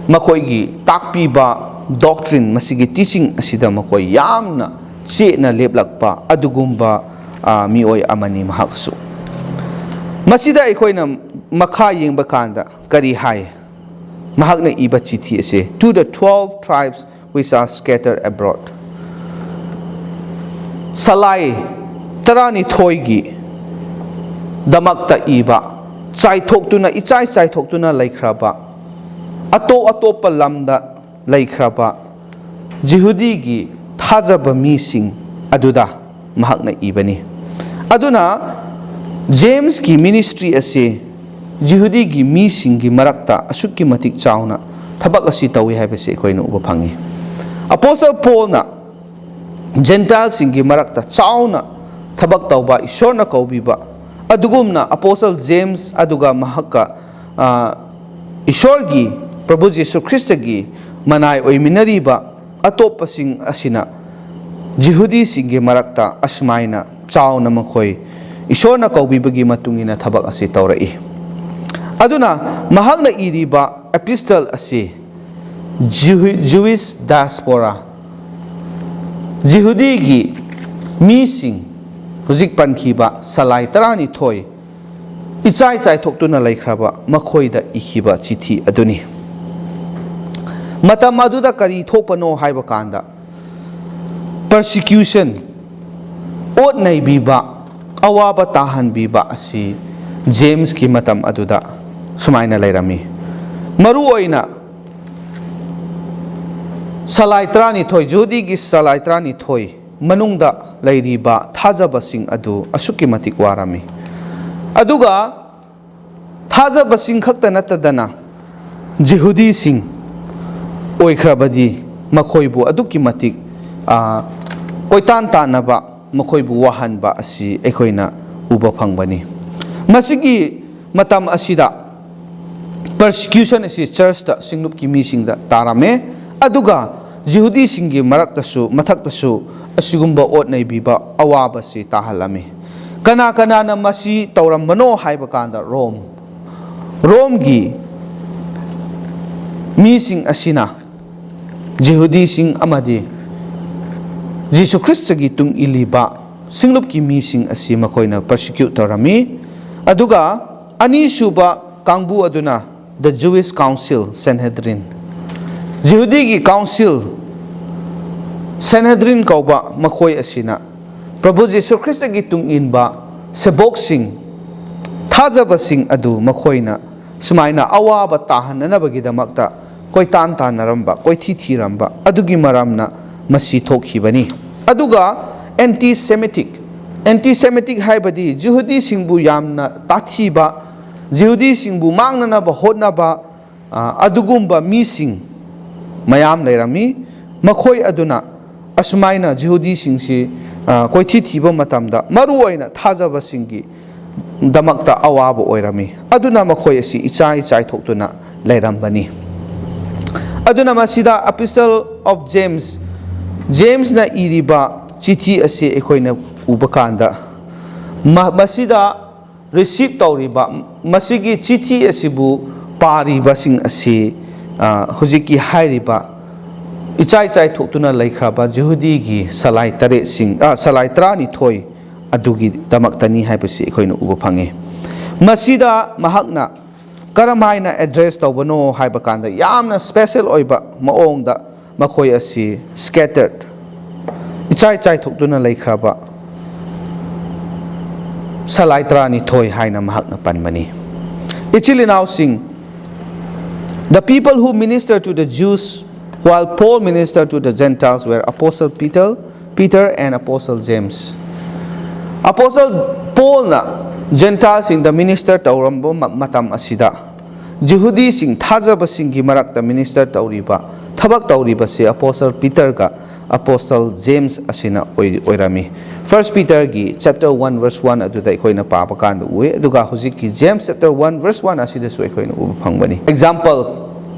ꯃꯈꯣꯏꯒꯤ ꯇꯥꯛꯄꯤꯕ doctrine, ꯃꯁꯤꯒꯤ teaching ꯑꯁꯤꯗ ꯃꯈꯣꯏ ꯌꯥꯝꯅ ꯆꯦꯠꯅ ꯂꯦꯞꯂꯛꯄ ꯑꯗꯨꯒꯨꯝꯕ, ꯑ, ꯃꯤꯑꯣꯏ ꯑꯃꯅꯤ ꯃꯍꯥꯛꯁꯨ꯫ ꯃꯁꯤꯗ ꯑꯩꯈꯣꯏꯅ ꯃꯈꯥ ꯌꯦꯡꯕ ꯀꯥꯟꯗ ꯀꯔꯤ ꯍꯥꯏ? ꯃꯍꯥꯛꯅ ꯏꯕ ꯆꯤꯊꯤ ꯑꯁꯤ, "To the twelve tribes which are scattered abroad", ꯁꯂꯥꯏ ꯇꯔꯥꯅꯤꯊꯣꯏꯒꯤ ꯗꯃꯛꯇ ꯏꯕ, ꯆꯥꯏꯊꯣꯛꯇꯨꯅ, ꯏꯆꯥꯏ ꯆꯥꯏꯊꯣꯛꯇꯨꯅ ꯂꯩꯈ꯭ꯔꯕ, ꯑꯇꯣꯞ ꯑꯇꯣꯞꯄ ꯂꯝꯗ ꯂꯩꯈ꯭ꯔꯕ ꯖꯤꯍꯨꯗꯤꯒꯤ ꯊꯥꯖꯕ ꯃꯤꯁꯤꯡ ꯑꯗꯨꯗ ꯃꯍꯥꯛꯅ ꯏꯕꯅꯤ꯫ ꯑꯗꯨꯅ ꯖꯦꯝꯁꯀꯤ ministry ꯑꯁꯤ ꯖꯤꯍꯨꯗꯤꯒꯤ ꯃꯤꯁꯤꯡꯒꯤ ꯃꯔꯛꯇ ꯑꯁꯨꯛꯀꯤ ꯃꯇꯤꯛ ꯆꯥꯎꯅ ꯊꯕꯛ ꯑꯁꯤ ꯇꯧꯏ ꯍꯥꯏꯕꯁꯤ ꯑꯩꯈꯣꯏꯅ ꯎꯕ ꯐꯪꯏ꯫ ꯑꯄꯣꯁꯇꯜ ꯄꯣꯜꯅ ꯖꯦꯟꯇꯥꯏꯜꯁꯤꯡꯒꯤ ꯃꯔꯛꯇ ꯆꯥꯎꯅ ꯊꯕꯛ ꯇꯧꯕ, ꯏꯁꯣꯔꯅ ꯀꯧꯕꯤꯕ, ꯑꯗꯨꯒꯨꯝꯅ ꯑꯄꯣꯁꯇꯜ ꯖꯦꯝꯁ ꯑꯗꯨꯒ ꯃꯍꯥꯛꯀ, ꯑ, ꯏꯁꯣꯔꯒꯤ, ꯄ꯭ꯔꯚꯨ ꯖꯤꯁꯨ ꯈ꯭ꯔꯤꯁꯇꯒꯤ ꯃꯅꯥꯏ ꯑꯣꯏꯃꯤꯟꯅꯔꯤꯕ ꯑꯇꯣꯞꯄꯁꯤꯡ ꯑꯁꯤꯅ ꯖꯤꯍꯨꯗꯤꯁꯤꯡꯒꯤ ꯃꯔꯛꯇ ꯑꯁꯨꯃꯥꯏꯅ ꯆꯥꯎꯅ ꯃꯈꯣꯏ ꯏꯁꯣꯔꯅ ꯀꯧꯕꯤꯕꯒꯤ ꯃꯇꯨꯡ ꯏꯟꯅ ꯊꯕꯛ ꯑꯁꯤ ꯇꯧꯔꯛꯏ꯫ ꯑꯗꯨꯅ ꯃꯍꯥꯛꯅ ꯏꯔꯤꯕ epistle ꯑꯁꯤ Jew-, Jewish diaspora, ꯖꯤꯍꯨꯗꯤꯒꯤ ꯃꯤꯁꯤꯡ, ꯍꯧꯖꯤꯛ ꯄꯟꯈꯤꯕ ꯁꯂꯥꯏ ꯇꯔꯥꯅꯤꯊꯣꯏ, ꯏꯆꯥꯏ ꯆꯥꯏꯊꯣꯛꯇꯨꯅ ꯂꯩꯈ꯭ꯔꯕ ꯃꯈꯣꯏꯗ ꯏꯈꯤꯕ ꯆꯤꯊꯤ ꯑꯗꯨꯅꯤ꯫ ꯃꯇꯝ ꯑꯗꯨꯗ ꯀꯔꯤ ꯊꯣꯛꯄꯅꯣ ꯍꯥꯏꯕ ꯀꯥꯟꯗ, persecution, ꯑꯣꯠ ꯅꯩꯕꯤꯕ, ꯑꯋꯥꯕ ꯇꯥꯍꯟꯕꯤꯕ ꯑꯁꯤ ꯖꯦꯝꯁꯀꯤ ꯃꯇꯝ ꯑꯗꯨꯗ ꯁꯨꯃꯥꯏꯅ ꯂꯩꯔꯝꯃꯤ꯫ ꯃꯔꯨꯑꯣꯏꯅ ꯁꯂꯥꯏ ꯇꯔꯥꯅꯤꯊꯣꯏ, ꯖꯤꯍꯨꯗꯤꯒꯤ ꯁꯂꯥꯏ ꯇꯔꯥꯅꯤꯊꯣꯏ ꯃꯅꯨꯡꯗ ꯂꯩꯔꯤꯕ ꯊꯥꯖꯕꯁꯤꯡ ꯑꯗꯨ ꯑꯁꯨꯛꯀꯤ ꯃꯇꯤꯛ ꯋꯥꯔꯝꯃꯤ꯫ ꯑꯗꯨꯒ ꯊꯥꯖꯕꯁꯤꯡ ꯈꯛꯇ ꯅꯠꯇꯗꯅ ꯖꯤꯍꯨꯗꯤꯁꯤꯡ ꯑꯣꯏꯈ꯭ꯔꯕꯗꯤ ꯃꯈꯣꯏꯕꯨ ꯑꯗꯨꯛꯀꯤ ꯃꯇꯤꯛ, ꯑ, ꯀꯣꯏꯇꯥꯟ ꯇꯥꯟꯅꯕ, ꯃꯈꯣꯏꯕꯨ ꯋꯥꯍꯟꯕ ꯑꯁꯤ ꯑꯩꯈꯣꯏꯅ ꯎꯕ ꯐꯪꯕꯅꯤ꯫ ꯃꯁꯤꯒꯤ ꯃꯇꯝ ꯑꯁꯤꯗ persecution ꯑꯁꯤ churchꯇ, ꯁꯤꯡꯂꯨꯞꯀꯤ ꯃꯤꯁꯤꯡꯗ ꯇꯥꯔꯝꯃꯦ, ꯑꯗꯨꯒ ꯖꯤꯍꯨꯗꯤꯁꯤꯡꯒꯤ ꯃꯔꯛꯇꯁꯨ, ꯃꯊꯛꯇꯁꯨ ꯑꯁꯤꯒꯨꯝꯕ ꯑꯣꯠ ꯅꯩꯕꯤꯕ ꯑꯋꯥꯕꯁꯤ ꯇꯥꯍꯜꯂꯝꯃꯤ꯫ ꯀꯅꯥ ꯀꯅꯥꯅ ꯃꯁꯤ ꯇꯧꯔꯝꯕꯅꯣ ꯍꯥꯏꯕ ꯀꯥꯟꯗ, ꯔꯣꯝ, ꯔꯣꯝꯒꯤ ꯃꯤꯁꯤꯡ ꯑꯁꯤꯅ ꯖꯤꯍꯨꯗꯤꯁꯤꯡ ꯑꯃꯗꯤ ꯖꯤꯁꯨ ꯈ꯭ꯔꯤꯁꯇꯒꯤ ꯇꯨꯡ ꯏꯜꯂꯤꯕ ꯁꯤꯡꯂꯨꯞꯀꯤ ꯃꯤꯁꯤꯡ ꯑꯁꯤ ꯃꯈꯣꯏꯅ persecute ꯇꯧꯔꯝꯃꯤ꯫ ꯑꯗꯨꯒ ꯑꯅꯤꯁꯨꯕ ꯀꯥꯡꯕꯨ ꯑꯗꯨꯅ the Jewish Council, Sanhedrin꯫ ꯖꯤꯍꯨꯗꯤꯒꯤ council, Sanhedrin ꯀꯧꯕ ꯃꯈꯣꯏ ꯑꯁꯤꯅ ꯄ꯭ꯔꯚꯨ ꯖꯤꯁꯨ ꯈ꯭ꯔꯤꯁꯇꯒꯤ ꯇꯨꯡ ꯏꯟꯕ ꯁꯦꯕꯣꯛꯁꯤꯡ, ꯊꯥꯖꯕꯁꯤꯡ ꯑꯗꯨ ꯃꯈꯣꯏꯅ ꯁꯨꯃꯥꯏꯅ ꯑꯋꯥꯕ ꯇꯥꯍꯟꯅꯅꯕꯒꯤꯗꯃꯛꯇ ꯀꯣꯏꯇꯥꯟ ꯇꯥꯟꯅꯔꯝꯕ, ꯀꯣꯏꯊꯤ ꯊꯤꯔꯝꯕ ꯑꯗꯨꯒꯤ ꯃꯔꯝꯅ ꯃꯁꯤ ꯊꯣꯛꯈꯤꯕꯅꯤ꯫ ꯑꯗꯨꯒ anti Semitic, anti Semitic ꯍꯥꯏꯕꯗꯤ ꯖꯤꯍꯨꯗꯤꯁꯤꯡꯕꯨ ꯌꯥꯝꯅ ꯇꯥꯊꯤꯕ, ꯖꯤꯍꯨꯗꯤꯁꯤꯡꯕꯨ ꯃꯥꯡꯅꯅꯕ ꯍꯣꯠꯅꯕ, ꯑ, ꯑꯗꯨꯒꯨꯝꯕ ꯃꯤꯁꯤꯡ ꯃꯌꯥꯝ ꯂꯩꯔꯝꯃꯤ꯫ ꯃꯈꯣꯏ ꯑꯗꯨꯅ ꯑꯁꯨꯃꯥꯏꯅ ꯖꯤꯍꯨꯗꯤꯁꯤꯡꯁꯤ, ꯑ, ꯀꯣꯏꯊꯤ ꯊꯤꯕ ꯃꯇꯝꯗ ꯃꯔꯨ ꯑꯣꯏꯅ ꯊꯥꯖꯕꯁꯤꯡꯒꯤ ꯗꯃꯛꯇ ꯑꯋꯥꯕ ꯑꯣꯏꯔꯝꯃꯤ꯫ ꯑꯗꯨꯅ ꯃꯈꯣꯏ ꯑꯁꯤ ꯏꯆꯥꯏ ꯆꯥꯏꯊꯣꯛꯇꯨꯅ ꯂꯩꯔꯝꯕꯅꯤ꯫ ꯑꯗꯨꯅ ꯃꯁꯤꯗ Epistle of James, ꯖꯦꯝꯁꯅ ꯏꯔꯤꯕ ꯆꯤꯊꯤ ꯑꯁꯤ ꯑꯩꯈꯣꯏꯅ ꯎꯕ ꯀꯥꯟꯗ, ꯃ-, ꯃꯁꯤꯗ receive ꯇꯧꯔꯤꯕ, ꯃꯁꯤꯒꯤ ꯆꯤꯊꯤ ꯑꯁꯤꯕꯨ ꯄꯥꯔꯤꯕꯁꯤꯡ ꯑꯁꯤ, ꯑ, ꯍꯧꯖꯤꯛꯀꯤ ꯍꯥꯏꯔꯤꯕ ꯏꯆꯥꯏ ꯆꯥꯏꯊꯣꯛꯇꯨꯅ ꯂꯩꯈ꯭ꯔꯕ ꯖꯤꯍꯨꯗꯤꯒꯤ ꯁꯂꯥꯏ ꯇꯔꯦꯠꯁꯤꯡ, ꯑ, ꯁꯂꯥꯏ ꯇꯔꯥꯅꯤꯊꯣꯏ ꯑꯗꯨꯒꯤꯗꯃꯛꯇꯅꯤ ꯍꯥꯏꯕꯁꯤ ꯑꯩꯈꯣꯏꯅ ꯎꯕ ꯐꯪꯉꯤ꯫ ꯃꯁꯤꯗ ꯃꯍꯥꯛꯅ ꯀꯔꯝ ꯍꯥꯏꯅ address ꯇꯧꯕꯅꯣ ꯍꯥꯏꯕ ꯀꯥꯟꯗ, ꯌꯥꯝꯅ special ꯑꯣꯏꯕ ꯃꯑꯣꯡꯗ ꯃꯈꯣꯏ ꯑꯁꯤ scattered, ꯏꯆꯥꯏ ꯆꯥꯏꯊꯣꯛꯇꯨꯅ ꯂꯩꯈ꯭ꯔꯕ ꯁꯂꯥꯏ ꯇꯔꯥꯅꯤꯊꯣꯏ ꯍꯥꯏꯅ ꯃꯍꯥꯛꯅ ꯄꯟꯕꯅꯤ꯫ ꯏꯆꯤꯜ ꯏꯅꯥꯎꯁꯤꯡ, the people who minister to the Jews while Paul ministered to the Gentiles were Apostle Peter, Peter and Apostle James. Apostle ꯄꯣꯜꯅ ꯖꯦꯟꯇꯥꯏꯜꯁꯤꯡꯗ minister ꯇꯧꯔꯝꯕ ꯃ-, ꯃꯇꯝ ꯑꯁꯤꯗ ꯖꯤꯍꯨꯗꯤꯁꯤꯡ ꯊꯥꯖꯕꯁꯤꯡꯒꯤ ꯃꯔꯛꯇ minister ꯇꯧꯔꯤꯕ, ꯊꯕꯛ ꯇꯧꯔꯤꯕꯁꯤ Apostle ꯄꯤꯇꯔꯒ Apostle ꯖꯦꯝꯁ ꯑꯁꯤꯅ ꯑꯣꯏ-, ꯑꯣꯏꯔꯝꯃꯤ꯫ First ꯄꯤꯇꯔꯒꯤ chapter one verse one ꯑꯗꯨꯗ ꯑꯩꯈꯣꯏꯅ ꯄꯥꯕ ꯀꯥꯟꯗ ꯎꯏ, ꯑꯗꯨꯒ ꯍꯧꯖꯤꯛꯀꯤ James chapter one verse one ꯑꯁꯤꯗꯁꯨ ꯑꯩꯈꯣꯏꯅ ꯎꯕ ꯐꯪꯕꯅꯤ꯫ Example,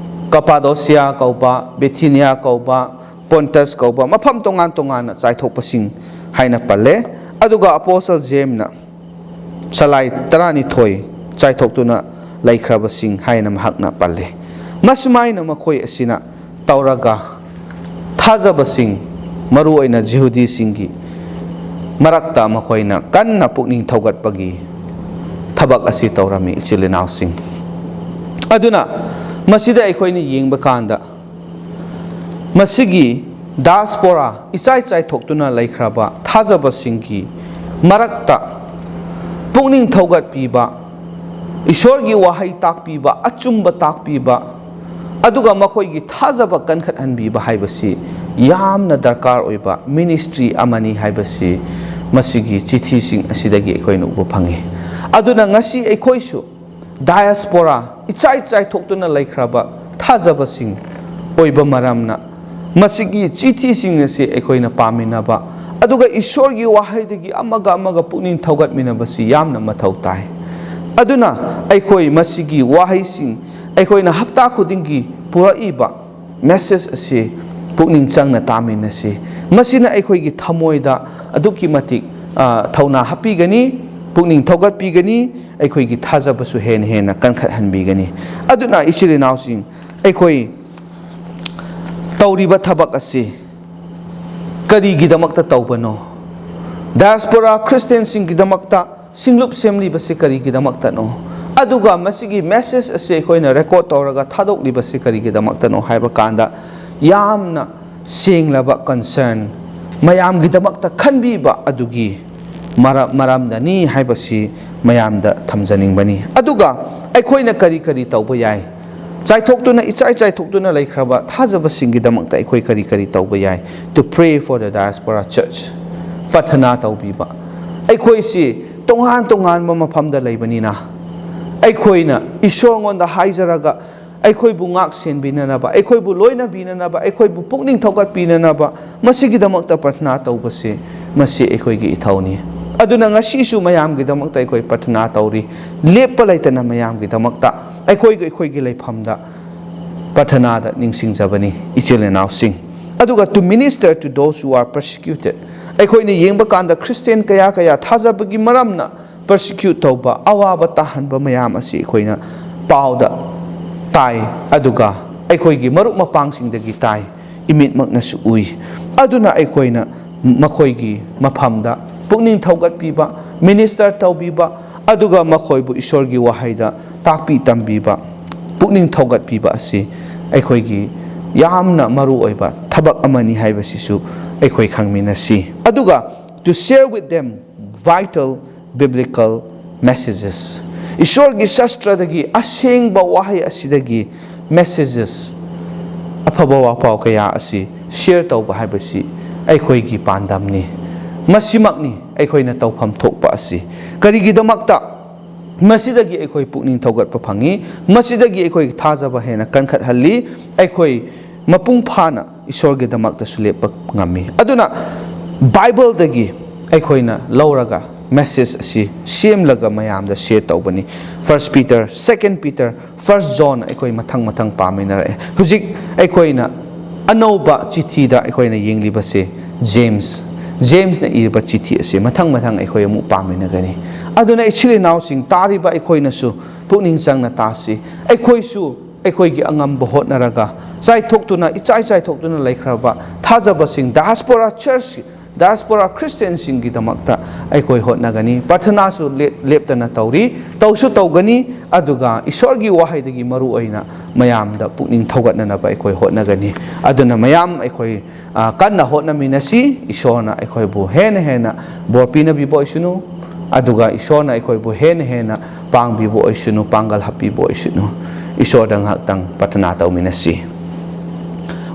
ꯀꯄꯥꯗꯣꯁꯤꯌꯥ ꯀꯧꯕ, ꯕꯤꯊꯤꯅꯤꯌꯥ ꯀꯧꯕ, ꯄꯣꯟꯇꯁ ꯀꯧꯕ ꯃꯐꯝ ꯇꯣꯉꯥꯟ ꯇꯣꯉꯥꯟꯅ ꯆꯥꯏꯊꯣꯛꯄꯁꯤꯡ ꯍꯥꯏꯅ ꯄꯜꯂꯦ꯫ ꯑꯗꯨꯒ Apostle ꯖꯦꯝꯁꯅ ꯁꯂꯥꯏ ꯇꯔꯥꯅꯤꯊꯣꯏ ꯆꯥꯏꯊꯣꯛꯇꯨꯅ ꯂꯩꯈ꯭ꯔꯕꯁꯤꯡ ꯍꯥꯏꯅ ꯃꯍꯥꯛꯅ ꯄꯜꯂꯤ꯫ ꯃꯁꯨꯃꯥꯏꯅ ꯃꯈꯣꯏ ꯑꯁꯤꯅ ꯇꯧꯔꯒ ꯊꯥꯖꯕꯁꯤꯡ, ꯃꯔꯨꯑꯣꯏꯅ ꯖꯤꯍꯨꯗꯤꯁꯤꯡꯒꯤ ꯃꯔꯛꯇ ꯃꯈꯣꯏꯅ ꯀꯟꯅ ꯄꯨꯛꯅꯤꯡ ꯊꯧꯒꯠꯄꯒꯤ ꯊꯕꯛ ꯑꯁꯤ ꯇꯧꯔꯝꯃꯤ, ꯏꯆꯤꯜ ꯏꯅꯥꯎꯁꯤꯡ꯫ ꯑꯗꯨꯅ ꯃꯁꯤꯗ ꯑꯩꯈꯣꯏꯅ ꯌꯦꯡꯕ ꯀꯥꯟꯗ, ꯃꯁꯤꯒꯤ ꯗꯥꯁꯄꯣꯔꯥ, ꯏꯆꯥꯏ ꯆꯥꯏꯊꯣꯛꯇꯨꯅ ꯂꯩꯈ꯭ꯔꯕ ꯊꯥꯖꯕꯁꯤꯡꯒꯤ ꯃꯔꯛꯇ ꯄꯨꯛꯅꯤꯡ ꯊꯧꯒꯠꯄꯤꯕ, ꯏꯁꯣꯔꯒꯤ ꯋꯥꯍꯩ ꯇꯥꯛꯄꯤꯕ, ꯑꯆꯨꯝꯕ ꯇꯥꯛꯄꯤꯕ, ꯑꯗꯨꯒ ꯃꯈꯣꯏꯒꯤ ꯊꯥꯖꯕ ꯀꯟꯈꯠꯍꯟꯕꯤꯕ ꯍꯥꯏꯕꯁꯤ ꯌꯥꯝꯅ ꯗꯔꯀꯥꯔ ꯑꯣꯏꯕ ꯃꯤꯅꯤꯁꯇ꯭ꯔꯤ ꯑꯃꯅꯤ ꯍꯥꯏꯕꯁꯤ ꯃꯁꯤꯒꯤ ꯆꯤꯊꯤꯁꯤꯡ ꯑꯁꯤꯗꯒꯤ ꯑꯩꯈꯣꯏꯅ ꯎꯕ ꯐꯪꯉꯤ꯫ ꯑꯗꯨꯅ ꯉꯁꯤ ꯑꯩꯈꯣꯏꯁꯨ ꯗꯥꯌꯥꯁꯄꯣꯔꯥ, ꯏꯆꯥꯏ ꯆꯥꯏꯊꯣꯛꯇꯨꯅ ꯂꯩꯈ꯭ꯔꯕ ꯊꯥꯖꯕꯁꯤꯡ ꯑꯣꯏꯕ ꯃꯔꯝꯅ, ꯃꯁꯤꯒꯤ ꯆꯤꯊꯤꯁꯤꯡ ꯑꯁꯤ ꯑꯩꯈꯣꯏꯅ ꯄꯥꯃꯤꯟꯅꯕ, ꯑꯗꯨꯒ ꯏꯁꯣꯔꯒꯤ ꯋꯥꯍꯩꯗꯒꯤ ꯑꯃꯒ ꯑꯃꯒ ꯄꯨꯛꯅꯤꯡ ꯊꯧꯒꯠꯃꯤꯟꯅꯕꯁꯤ ꯌꯥꯝꯅ ꯃꯊꯧ ꯇꯥꯏ꯫ ꯑꯗꯨꯅ ꯑꯩꯈꯣꯏ ꯃꯁꯤꯒꯤ ꯋꯥꯍꯩꯁꯤꯡ, ꯑꯩꯈꯣꯏꯅ ꯍꯞꯇꯥ ꯈꯨꯗꯤꯡꯒꯤ ꯄꯨꯔꯛꯏꯕ ꯃꯦꯁꯦꯖ ꯑꯁꯤ ꯄꯨꯛꯅꯤꯡ ꯆꯪꯅ ꯇꯥꯃꯤꯟꯅꯁꯤ꯫ ꯃꯁꯤꯅ ꯑꯩꯈꯣꯏꯒꯤ ꯊꯃꯣꯏꯗ ꯑꯗꯨꯛꯀꯤ ꯃꯇꯤꯛ, ꯑ, ꯊꯧꯅꯥ ꯍꯥꯞꯄꯤꯒꯅꯤ, ꯄꯨꯛꯅꯤꯡ ꯊꯧꯒꯠꯄꯤꯒꯅꯤ, ꯑꯩꯈꯣꯏꯒꯤ ꯊꯥꯖꯕꯁꯨ ꯍꯦꯟꯅ ꯍꯦꯟꯅ ꯀꯟꯈꯠꯍꯟꯕꯤꯒꯅꯤ꯫ ꯑꯗꯨꯅ ꯏꯆꯤꯜ ꯏꯅꯥꯎꯁꯤꯡ, ꯑꯩꯈꯣꯏ ꯇꯧꯔꯤꯕ ꯊꯕꯛ ꯑꯁꯤ ꯀꯔꯤꯒꯤꯗꯃꯛꯇ ꯇꯧꯕꯅꯣ? ꯗꯥꯌꯥꯁꯄꯣꯔꯥ ꯈ꯭ꯔꯤꯁꯇꯤꯌꯥꯟꯁꯤꯡꯒꯤꯗꯃꯛꯇ ꯁꯤꯡꯂꯨꯞ ꯁꯦꯝꯂꯤꯕꯁꯤ ꯀꯔꯤꯒꯤꯗꯃꯛꯇꯅꯣ? ꯑꯗꯨꯒ ꯃꯁꯤꯒꯤ ꯃꯦꯁꯦꯖ ꯑꯁꯤ ꯑꯩꯈꯣꯏꯅ ꯔꯦꯀꯣꯔꯗ ꯇꯧꯔꯒ ꯊꯥꯗꯣꯛꯂꯤꯕꯁꯤ ꯀꯔꯤꯒꯤꯗꯃꯛꯇꯅꯣ ꯍꯥꯏꯕ ꯀꯥꯟꯗ, ꯌꯥꯝꯅ ꯁꯦꯡꯂꯕ ꯀꯟꯁꯔꯟ, ꯃꯌꯥꯝꯒꯤꯗꯃꯛꯇ ꯈꯟꯕꯤꯕ ꯑꯗꯨꯒꯤ ꯃꯔ-, ꯃꯔꯝꯗꯅꯤ ꯍꯥꯏꯕꯁꯤ ꯃꯌꯥꯝꯗ ꯊꯝꯖꯅꯤꯡꯕꯅꯤ꯫ ꯑꯗꯨꯒ ꯑꯩꯈꯣꯏꯅ ꯀꯔꯤ ꯀꯔꯤ ꯇꯧꯕ ꯌꯥꯏ? ꯆꯥꯏꯊꯣꯛꯇꯨꯅ, ꯏꯆꯥꯏ ꯆꯥꯏꯊꯣꯛꯇꯨꯅ ꯂꯩꯈ꯭ꯔꯕ ꯊꯥꯖꯕꯁꯤꯡꯒꯤꯗꯃꯛꯇ ꯑꯩꯈꯣꯏ ꯀꯔꯤ ꯀꯔꯤ ꯇꯧꯕ ꯌꯥꯏ? To pray for the diaspora church, ꯄ꯭ꯔꯊꯅꯥ ꯇꯧꯕꯤꯕ꯫ ꯑꯩꯈꯣꯏꯁꯤ ꯇꯣꯉꯥꯟ ꯇꯣꯉꯥꯟꯕ ꯃꯐꯝꯗ ꯂꯩꯕꯅꯤꯅ, ꯑꯩꯈꯣꯏꯅ ꯏꯁꯣꯔꯉꯣꯟꯗ ꯍꯥꯏꯖꯔꯒ, ꯑꯩꯈꯣꯏꯕꯨ ꯉꯥꯛ ꯁꯦꯟꯕꯤꯅꯅꯕ, ꯑꯩꯈꯣꯏꯕꯨ ꯂꯣꯏꯅꯕꯤꯅꯅꯕ, ꯑꯩꯈꯣꯏꯕꯨ ꯄꯨꯛꯅꯤꯡ ꯊꯧꯒꯠꯄꯤꯅꯅꯕ, ꯃꯁꯤꯒꯤꯗꯃꯛꯇ ꯄ꯭ꯔꯊꯅꯥ ꯇꯧꯕꯁꯤ, ꯃꯁꯤ ꯑꯩꯈꯣꯏꯒꯤ ꯏꯊꯧꯅꯤ꯫ ꯑꯗꯨꯅ ꯉꯁꯤꯁꯨ ꯃꯌꯥꯝꯒꯤꯗꯃꯛꯇ ꯑꯩꯈꯣꯏ ꯄ꯭ꯔꯊꯅꯥ ꯇꯧꯔꯤ꯫ ꯂꯦꯞꯄ ꯂꯩꯇꯅ ꯃꯌꯥꯝꯒꯤꯗꯃꯛꯇ, ꯑꯩꯈꯣꯏꯒꯤ, ꯑꯩꯈꯣꯏꯒꯤ ꯂꯩꯐꯝꯗ ꯄ꯭ꯔꯊꯅꯥꯗ ꯅꯤꯡꯁꯤꯡꯖꯕꯅꯤ, ꯏꯆꯤꯜ ꯏꯅꯥꯎꯁꯤꯡ꯫ ꯑꯗꯨꯒ to minister to those who are persecuted, ꯑꯩꯈꯣꯏꯅ ꯌꯦꯡꯕ ꯀꯥꯟꯗ ꯈ꯭ꯔꯤꯁꯇꯤꯌꯥꯟ ꯀꯌꯥ ꯀꯌꯥ ꯊꯥꯖꯕꯒꯤ ꯃꯔꯝꯅ ꯄꯔꯁꯤꯀ꯭ꯌꯨꯠ ꯇꯧꯕ, ꯑꯋꯥꯕ ꯇꯥꯍꯟꯕ ꯃꯌꯥꯝ ꯑꯁꯤ ꯑꯩꯈꯣꯏꯅ ꯄꯥꯎꯗ ꯇꯥꯏ, ꯑꯗꯨꯒ ꯑꯩꯈꯣꯏꯒꯤ ꯃꯔꯨꯞ ꯃꯄꯥꯡꯁꯤꯡꯗꯒꯤ ꯇꯥꯏ꯫ ꯏꯃꯤꯠꯃꯛꯅꯁꯨ ꯎꯏ꯫ ꯑꯗꯨꯅ ꯑꯩꯈꯣꯏꯅ ꯃꯈꯣꯏꯒꯤ ꯃꯐꯝꯗ ꯄꯨꯛꯅꯤꯡ ꯊꯧꯒꯠꯄꯤꯕ, minister ꯇꯧꯕꯤꯕ, ꯑꯗꯨꯒ ꯃꯈꯣꯏꯕꯨ ꯏꯁꯣꯔꯒꯤ ꯋꯥꯍꯩꯗ ꯇꯥꯛꯄꯤ ꯇꯝꯕꯤꯕ, ꯄꯨꯛꯅꯤꯡ ꯊꯧꯒꯠꯄꯤꯕ ꯑꯁꯤ ꯑꯩꯈꯣꯏꯒꯤ ꯌꯥꯝꯅ ꯃꯔꯨ ꯑꯣꯏꯕ ꯊꯕꯛ ꯑꯃꯅꯤ ꯍꯥꯏꯕꯁꯤꯁꯨ ꯑꯩꯈꯣꯏ ꯈꯪꯃꯤꯟꯅꯁꯤ꯫ ꯑꯗꯨꯒ to share with them vital biblical messages, ꯏꯁꯣꯔꯒꯤ ꯁꯥꯁꯇ꯭ꯔꯗꯒꯤ, ꯑꯁꯦꯡꯕ ꯋꯥꯍꯩ ꯑꯁꯤꯗꯒꯤ messages, ꯑꯐꯕ ꯋꯥꯄꯥꯎ ꯀꯌꯥ ꯑꯁꯤ share ꯇꯧꯕ ꯍꯥꯏꯕꯁꯤ ꯑꯩꯈꯣꯏꯒꯤ ꯄꯥꯟꯗꯝꯅꯤ꯫ ꯃꯁꯤꯃꯛꯅꯤ ꯑꯩꯈꯣꯏꯅ ꯇꯧꯐꯝ ꯊꯣꯛꯄ ꯑꯁꯤ꯫ ꯀꯔꯤꯒꯤꯗꯃꯛꯇ? ꯃꯁꯤꯗꯒꯤ ꯑꯩꯈꯣꯏ ꯄꯨꯛꯅꯤꯡ ꯊꯧꯒꯠꯄ ꯐꯪꯏ, ꯃꯁꯤꯗꯒꯤ ꯑꯩꯈꯣꯏꯒꯤ ꯊꯥꯖꯕ ꯍꯦꯟꯅ ꯀꯟꯈꯠꯍꯜꯂꯤ, ꯑꯩꯈꯣꯏ ꯃꯄꯨꯡ ꯐꯥꯅ ꯏꯁꯣꯔꯒꯤꯗꯃꯛꯇꯁꯨ ꯂꯦꯞꯄ ꯉꯝꯃꯤ꯫ ꯑꯗꯨꯅ ꯕꯥꯏꯕꯜꯗꯒꯤ ꯑꯩꯈꯣꯏꯅ ꯂꯧꯔꯒ message ꯑꯁꯤ ꯁꯦꯝꯂꯒ ꯃꯌꯥꯝꯗ share ꯇꯧꯕꯅꯤ꯫ First Peter, Second Peter, First John ꯑꯩꯈꯣꯏ ꯃꯊꯪ ꯃꯊꯪ ꯄꯥꯃꯤꯟꯅꯔꯛꯑꯦ꯫ ꯍꯧꯖꯤꯛ ꯑꯩꯈꯣꯏꯅ ꯑꯅꯧꯕ ꯆꯤꯊꯤꯗ ꯑꯩꯈꯣꯏꯅ ꯌꯦꯡꯂꯤꯕꯁꯦ James, Jamesꯅ ꯏꯔꯤꯕ ꯆꯤꯊꯤ ꯑꯁꯤ ꯃꯊꯪ ꯃꯊꯪ ꯑꯩꯈꯣꯏ ꯑꯃꯨꯛ ꯄꯥꯃꯤꯟꯅꯒꯅꯤ꯫ ꯑꯗꯨꯅ ꯏꯆꯤꯜ ꯏꯅꯥꯎꯁꯤꯡ, ꯇꯥꯔꯤꯕ ꯑꯩꯈꯣꯏꯅꯁꯨ ꯄꯨꯛꯅꯤꯡ ꯆꯪꯅ ꯇꯥꯁꯤ꯫ ꯑꯩꯈꯣꯏꯁꯨ ꯑꯩꯈꯣꯏꯒꯤ ꯑꯉꯝꯕ ꯍꯣꯠꯅꯔꯒ ꯆꯥꯏꯊꯣꯛꯇꯨꯅ, ꯏꯆꯥꯏ ꯆꯥꯏꯊꯣꯛꯇꯨꯅ ꯂꯩꯈ꯭ꯔꯕ ꯊꯥꯖꯕꯁꯤꯡ, diaspora church, diaspora Christianꯁꯤꯡꯒꯤꯗꯃꯛꯇ ꯑꯩꯈꯣꯏ ꯍꯣꯠꯅꯒꯅꯤ꯫ ꯄ꯭ꯔꯊꯅꯥꯁꯨ ꯂꯦꯞ-, ꯂꯦꯞꯇꯅ ꯇꯧꯔꯤ, ꯇꯧꯁꯨ ꯇꯧꯒꯅꯤ꯫ ꯑꯗꯨꯒ ꯏꯁꯣꯔꯒꯤ ꯋꯥꯍꯩꯗꯒꯤ ꯃꯔꯨ ꯑꯣꯏꯅ ꯃꯌꯥꯝꯗ ꯄꯨꯛꯅꯤꯡ ꯊꯧꯒꯠꯅꯅꯕ ꯑꯩꯈꯣꯏ ꯍꯣꯠꯅꯒꯅꯤ꯫ ꯑꯗꯨꯅ ꯃꯌꯥꯝ ꯑꯩꯈꯣꯏ, ꯑ, ꯀꯟꯅ ꯍꯣꯠꯅꯃꯤꯟꯅꯁꯤ꯫ ꯏꯁꯣꯔꯅ ꯑꯩꯈꯣꯏꯕꯨ ꯍꯦꯟꯅ ꯍꯦꯟꯅ ꯕꯣꯔ ꯄꯤꯅꯕꯤꯕ ꯑꯣꯏꯁꯅꯨ꯫ ꯑꯗꯨꯒ ꯏꯁꯣꯔꯅ ꯑꯩꯈꯣꯏꯕꯨ ꯍꯦꯟꯅ ꯍꯦꯟꯅ ꯄꯥꯡꯕꯤꯕ ꯑꯣꯏꯁꯅꯨ, ꯄꯥꯡꯒꯜ ꯍꯥꯞꯄꯤꯕ ꯑꯣꯏꯁꯅꯨ꯫ ꯏꯁꯣꯔꯗ ꯉꯥꯏꯍꯥꯛꯇꯪ ꯄ꯭ꯔꯊꯅꯥ ꯇꯧꯃꯤꯟꯅꯁꯤ꯫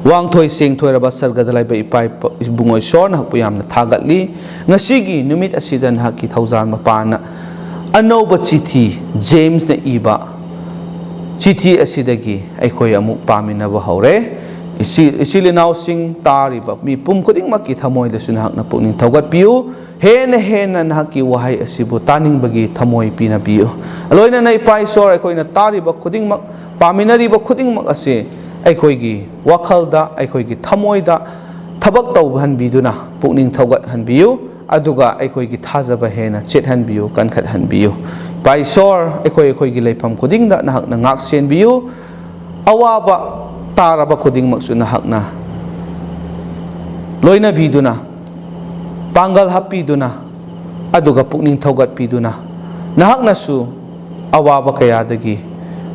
ꯋꯥꯡꯊꯣꯏ ꯁꯦꯡꯊꯣꯏꯔꯕ ꯁꯔꯒꯗ ꯂꯩꯕ ꯏꯄꯥ ꯏꯄꯥ-, ꯏꯕꯨꯡꯉꯣ ꯏꯁꯣꯔ, ꯅꯍꯥꯛꯄꯨ ꯌꯥꯝꯅ ꯊꯥꯒꯠꯂꯤ꯫ ꯉꯁꯤꯒꯤ ꯅꯨꯃꯤꯠ ꯑꯁꯤꯗ ꯅꯍꯥꯛꯀꯤ ꯊꯧꯖꯥꯜ ꯃꯄꯥꯅ ꯑꯅꯧꯕ ꯆꯤꯊꯤ, Jamesꯅ ꯏꯕ ꯆꯤꯊꯤ ꯑꯁꯤꯗꯒꯤ ꯑꯩꯈꯣꯏ ꯑꯃꯨꯛ ꯄꯥꯃꯤꯟꯅꯕ ꯍꯧꯔꯦ꯫ ꯏꯆꯤ-, ꯏꯆꯤꯜ ꯏꯅꯥꯎꯁꯤꯡ, ꯇꯥꯔꯤꯕ ꯃꯤꯄꯨꯝ ꯈꯨꯗꯤꯡꯃꯛꯀꯤ ꯊꯃꯣꯏꯗꯁꯨ ꯅꯍꯥꯛꯅ ꯄꯨꯛꯅꯤꯡ ꯊꯧꯒꯠꯄꯤꯌꯨ꯫ ꯍꯦꯟꯅ ꯍꯦꯟꯅ ꯅꯍꯥꯛꯀꯤ ꯋꯥꯍꯩ ꯑꯁꯤꯕꯨ ꯇꯥꯅꯤꯡꯕꯒꯤ ꯊꯃꯣꯏ ꯄꯤꯅꯕꯤꯌꯨ꯫ ꯂꯣꯏꯅꯅ ꯏꯄꯥ ꯏꯁꯣꯔ, ꯑꯩꯈꯣꯏꯅ ꯇꯥꯔꯤꯕ ꯈꯨꯗꯤꯡꯃꯛ, ꯄꯥꯃꯤꯟꯅꯔꯤꯕ ꯈꯨꯗꯤꯡꯃꯛ ꯑꯁꯤ ꯑꯩꯈꯣꯏꯒꯤ ꯋꯥꯈꯜꯗ, ꯑꯩꯈꯣꯏꯒꯤ ꯊꯃꯣꯏꯗ ꯊꯕꯛ ꯇꯧꯍꯟꯕꯤꯗꯨꯅ ꯄꯨꯛꯅꯤꯡ ꯊꯧꯒꯠꯍꯟꯕꯤꯌꯨ꯫ ꯑꯗꯨꯒ ꯑꯩꯈꯣꯏꯒꯤ ꯊꯥꯖꯕ ꯍꯦꯟꯅ ꯆꯦꯠꯍꯟꯕꯤꯌꯨ, ꯀꯟꯈꯠꯍꯟꯕꯤꯌꯨ꯫ ꯏꯄꯥ ꯏꯁꯣꯔ, ꯑꯩꯈꯣꯏ ꯑꯩꯈꯣꯏꯒꯤ ꯂꯩꯐꯝ ꯈꯨꯗꯤꯡꯗ ꯅꯍꯥꯛꯅ ꯉꯥꯛ ꯁꯦꯟꯕꯤꯌꯨ꯫ ꯑꯋꯥꯕ ꯇꯥꯔꯕ ꯈꯨꯗꯤꯡꯃꯛꯁꯨ ꯅꯍꯥꯛꯅ ꯂꯣꯏꯅꯕꯤꯗꯨꯅ, ꯄꯥꯡꯒꯜ ꯍꯥꯞꯄꯤꯗꯨꯅ, ꯑꯗꯨꯒ ꯄꯨꯛꯅꯤꯡ ꯊꯧꯒꯠꯄꯤꯗꯨꯅ, ꯅꯍꯥꯛꯅꯁꯨ ꯑꯋꯥꯕ ꯀꯌꯥꯗꯒꯤ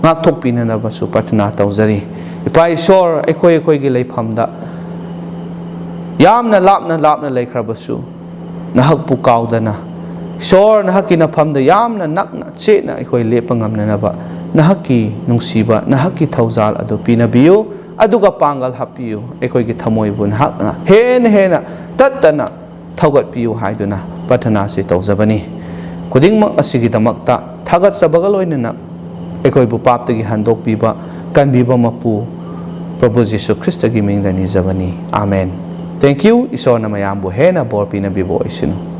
ꯉꯥꯛꯊꯣꯛꯄꯤꯅꯅꯕꯁꯨ ꯄ꯭ꯔꯊꯅꯥ ꯇꯧꯖꯔꯤ꯫ ꯏꯄꯥ ꯏꯁꯣꯔ, ꯑꯩꯈꯣꯏ ꯑꯩꯈꯣꯏꯒꯤ ꯂꯩꯐꯝꯗ ꯌꯥꯝꯅ ꯂꯥꯞꯅ ꯂꯥꯞꯅ ꯂꯩꯈ꯭ꯔꯕꯁꯨ, ꯅꯍꯥꯛꯄꯨ ꯀꯥꯎꯗꯅ, ꯏꯁꯣꯔ, ꯅꯍꯥꯛꯀꯤ ꯅꯐꯝꯗ ꯌꯥꯝꯅ ꯅꯛꯅ ꯆꯦꯠꯅ ꯑꯩꯈꯣꯏ ꯂꯦꯞꯄ ꯉꯝꯅꯅꯕ ꯅꯍꯥꯛꯀꯤ ꯅꯨꯡꯁꯤꯕ, ꯅꯍꯥꯛꯀꯤ ꯊꯧꯖꯥꯜ ꯑꯗꯨ ꯄꯤꯅꯕꯤꯌꯨ, ꯑꯗꯨꯒ ꯄꯥꯡꯒꯜ ꯍꯥꯞꯄꯤꯌꯨ꯫ ꯑꯩꯈꯣꯏꯒꯤ ꯊꯃꯣꯏꯕꯨ ꯅꯍꯥꯛꯅ ꯍꯦꯟꯅ ꯍꯦꯟꯅ ꯇꯠꯇꯅ ꯊꯧꯒꯠꯄꯤꯌꯨ ꯍꯥꯏꯗꯨꯅ ꯄ꯭ꯔꯊꯅꯥꯁꯤ ꯇꯧꯖꯕꯅꯤ꯫ ꯈꯨꯗꯤꯡꯃꯛ ꯑꯁꯤꯒꯤꯗꯃꯛꯇ ꯊꯥꯒꯠꯆꯕꯒ ꯂꯣꯏꯅꯅ ꯑꯩꯈꯣꯏꯕꯨ ꯄꯥꯞꯇꯒꯤ ꯍꯟꯗꯣꯛꯄꯤꯕ, ꯀꯟꯕꯤꯕ ꯃꯄꯨ ꯄ꯭ꯔꯚꯨ ꯖꯤꯁꯨ ꯈ꯭ꯔꯤꯁꯇꯒꯤ ꯃꯤꯡꯗ ꯅꯤꯖꯕꯅꯤ꯫ ꯑꯥꯃꯦꯟ꯫ Thank you꯫ ꯏꯁꯣꯔꯅ ꯃꯌꯥꯝꯕꯨ ꯍꯦꯟꯅ ꯕꯣꯔ ꯄꯤꯅꯕꯤꯕ ꯑꯣꯏꯁꯅꯨ꯫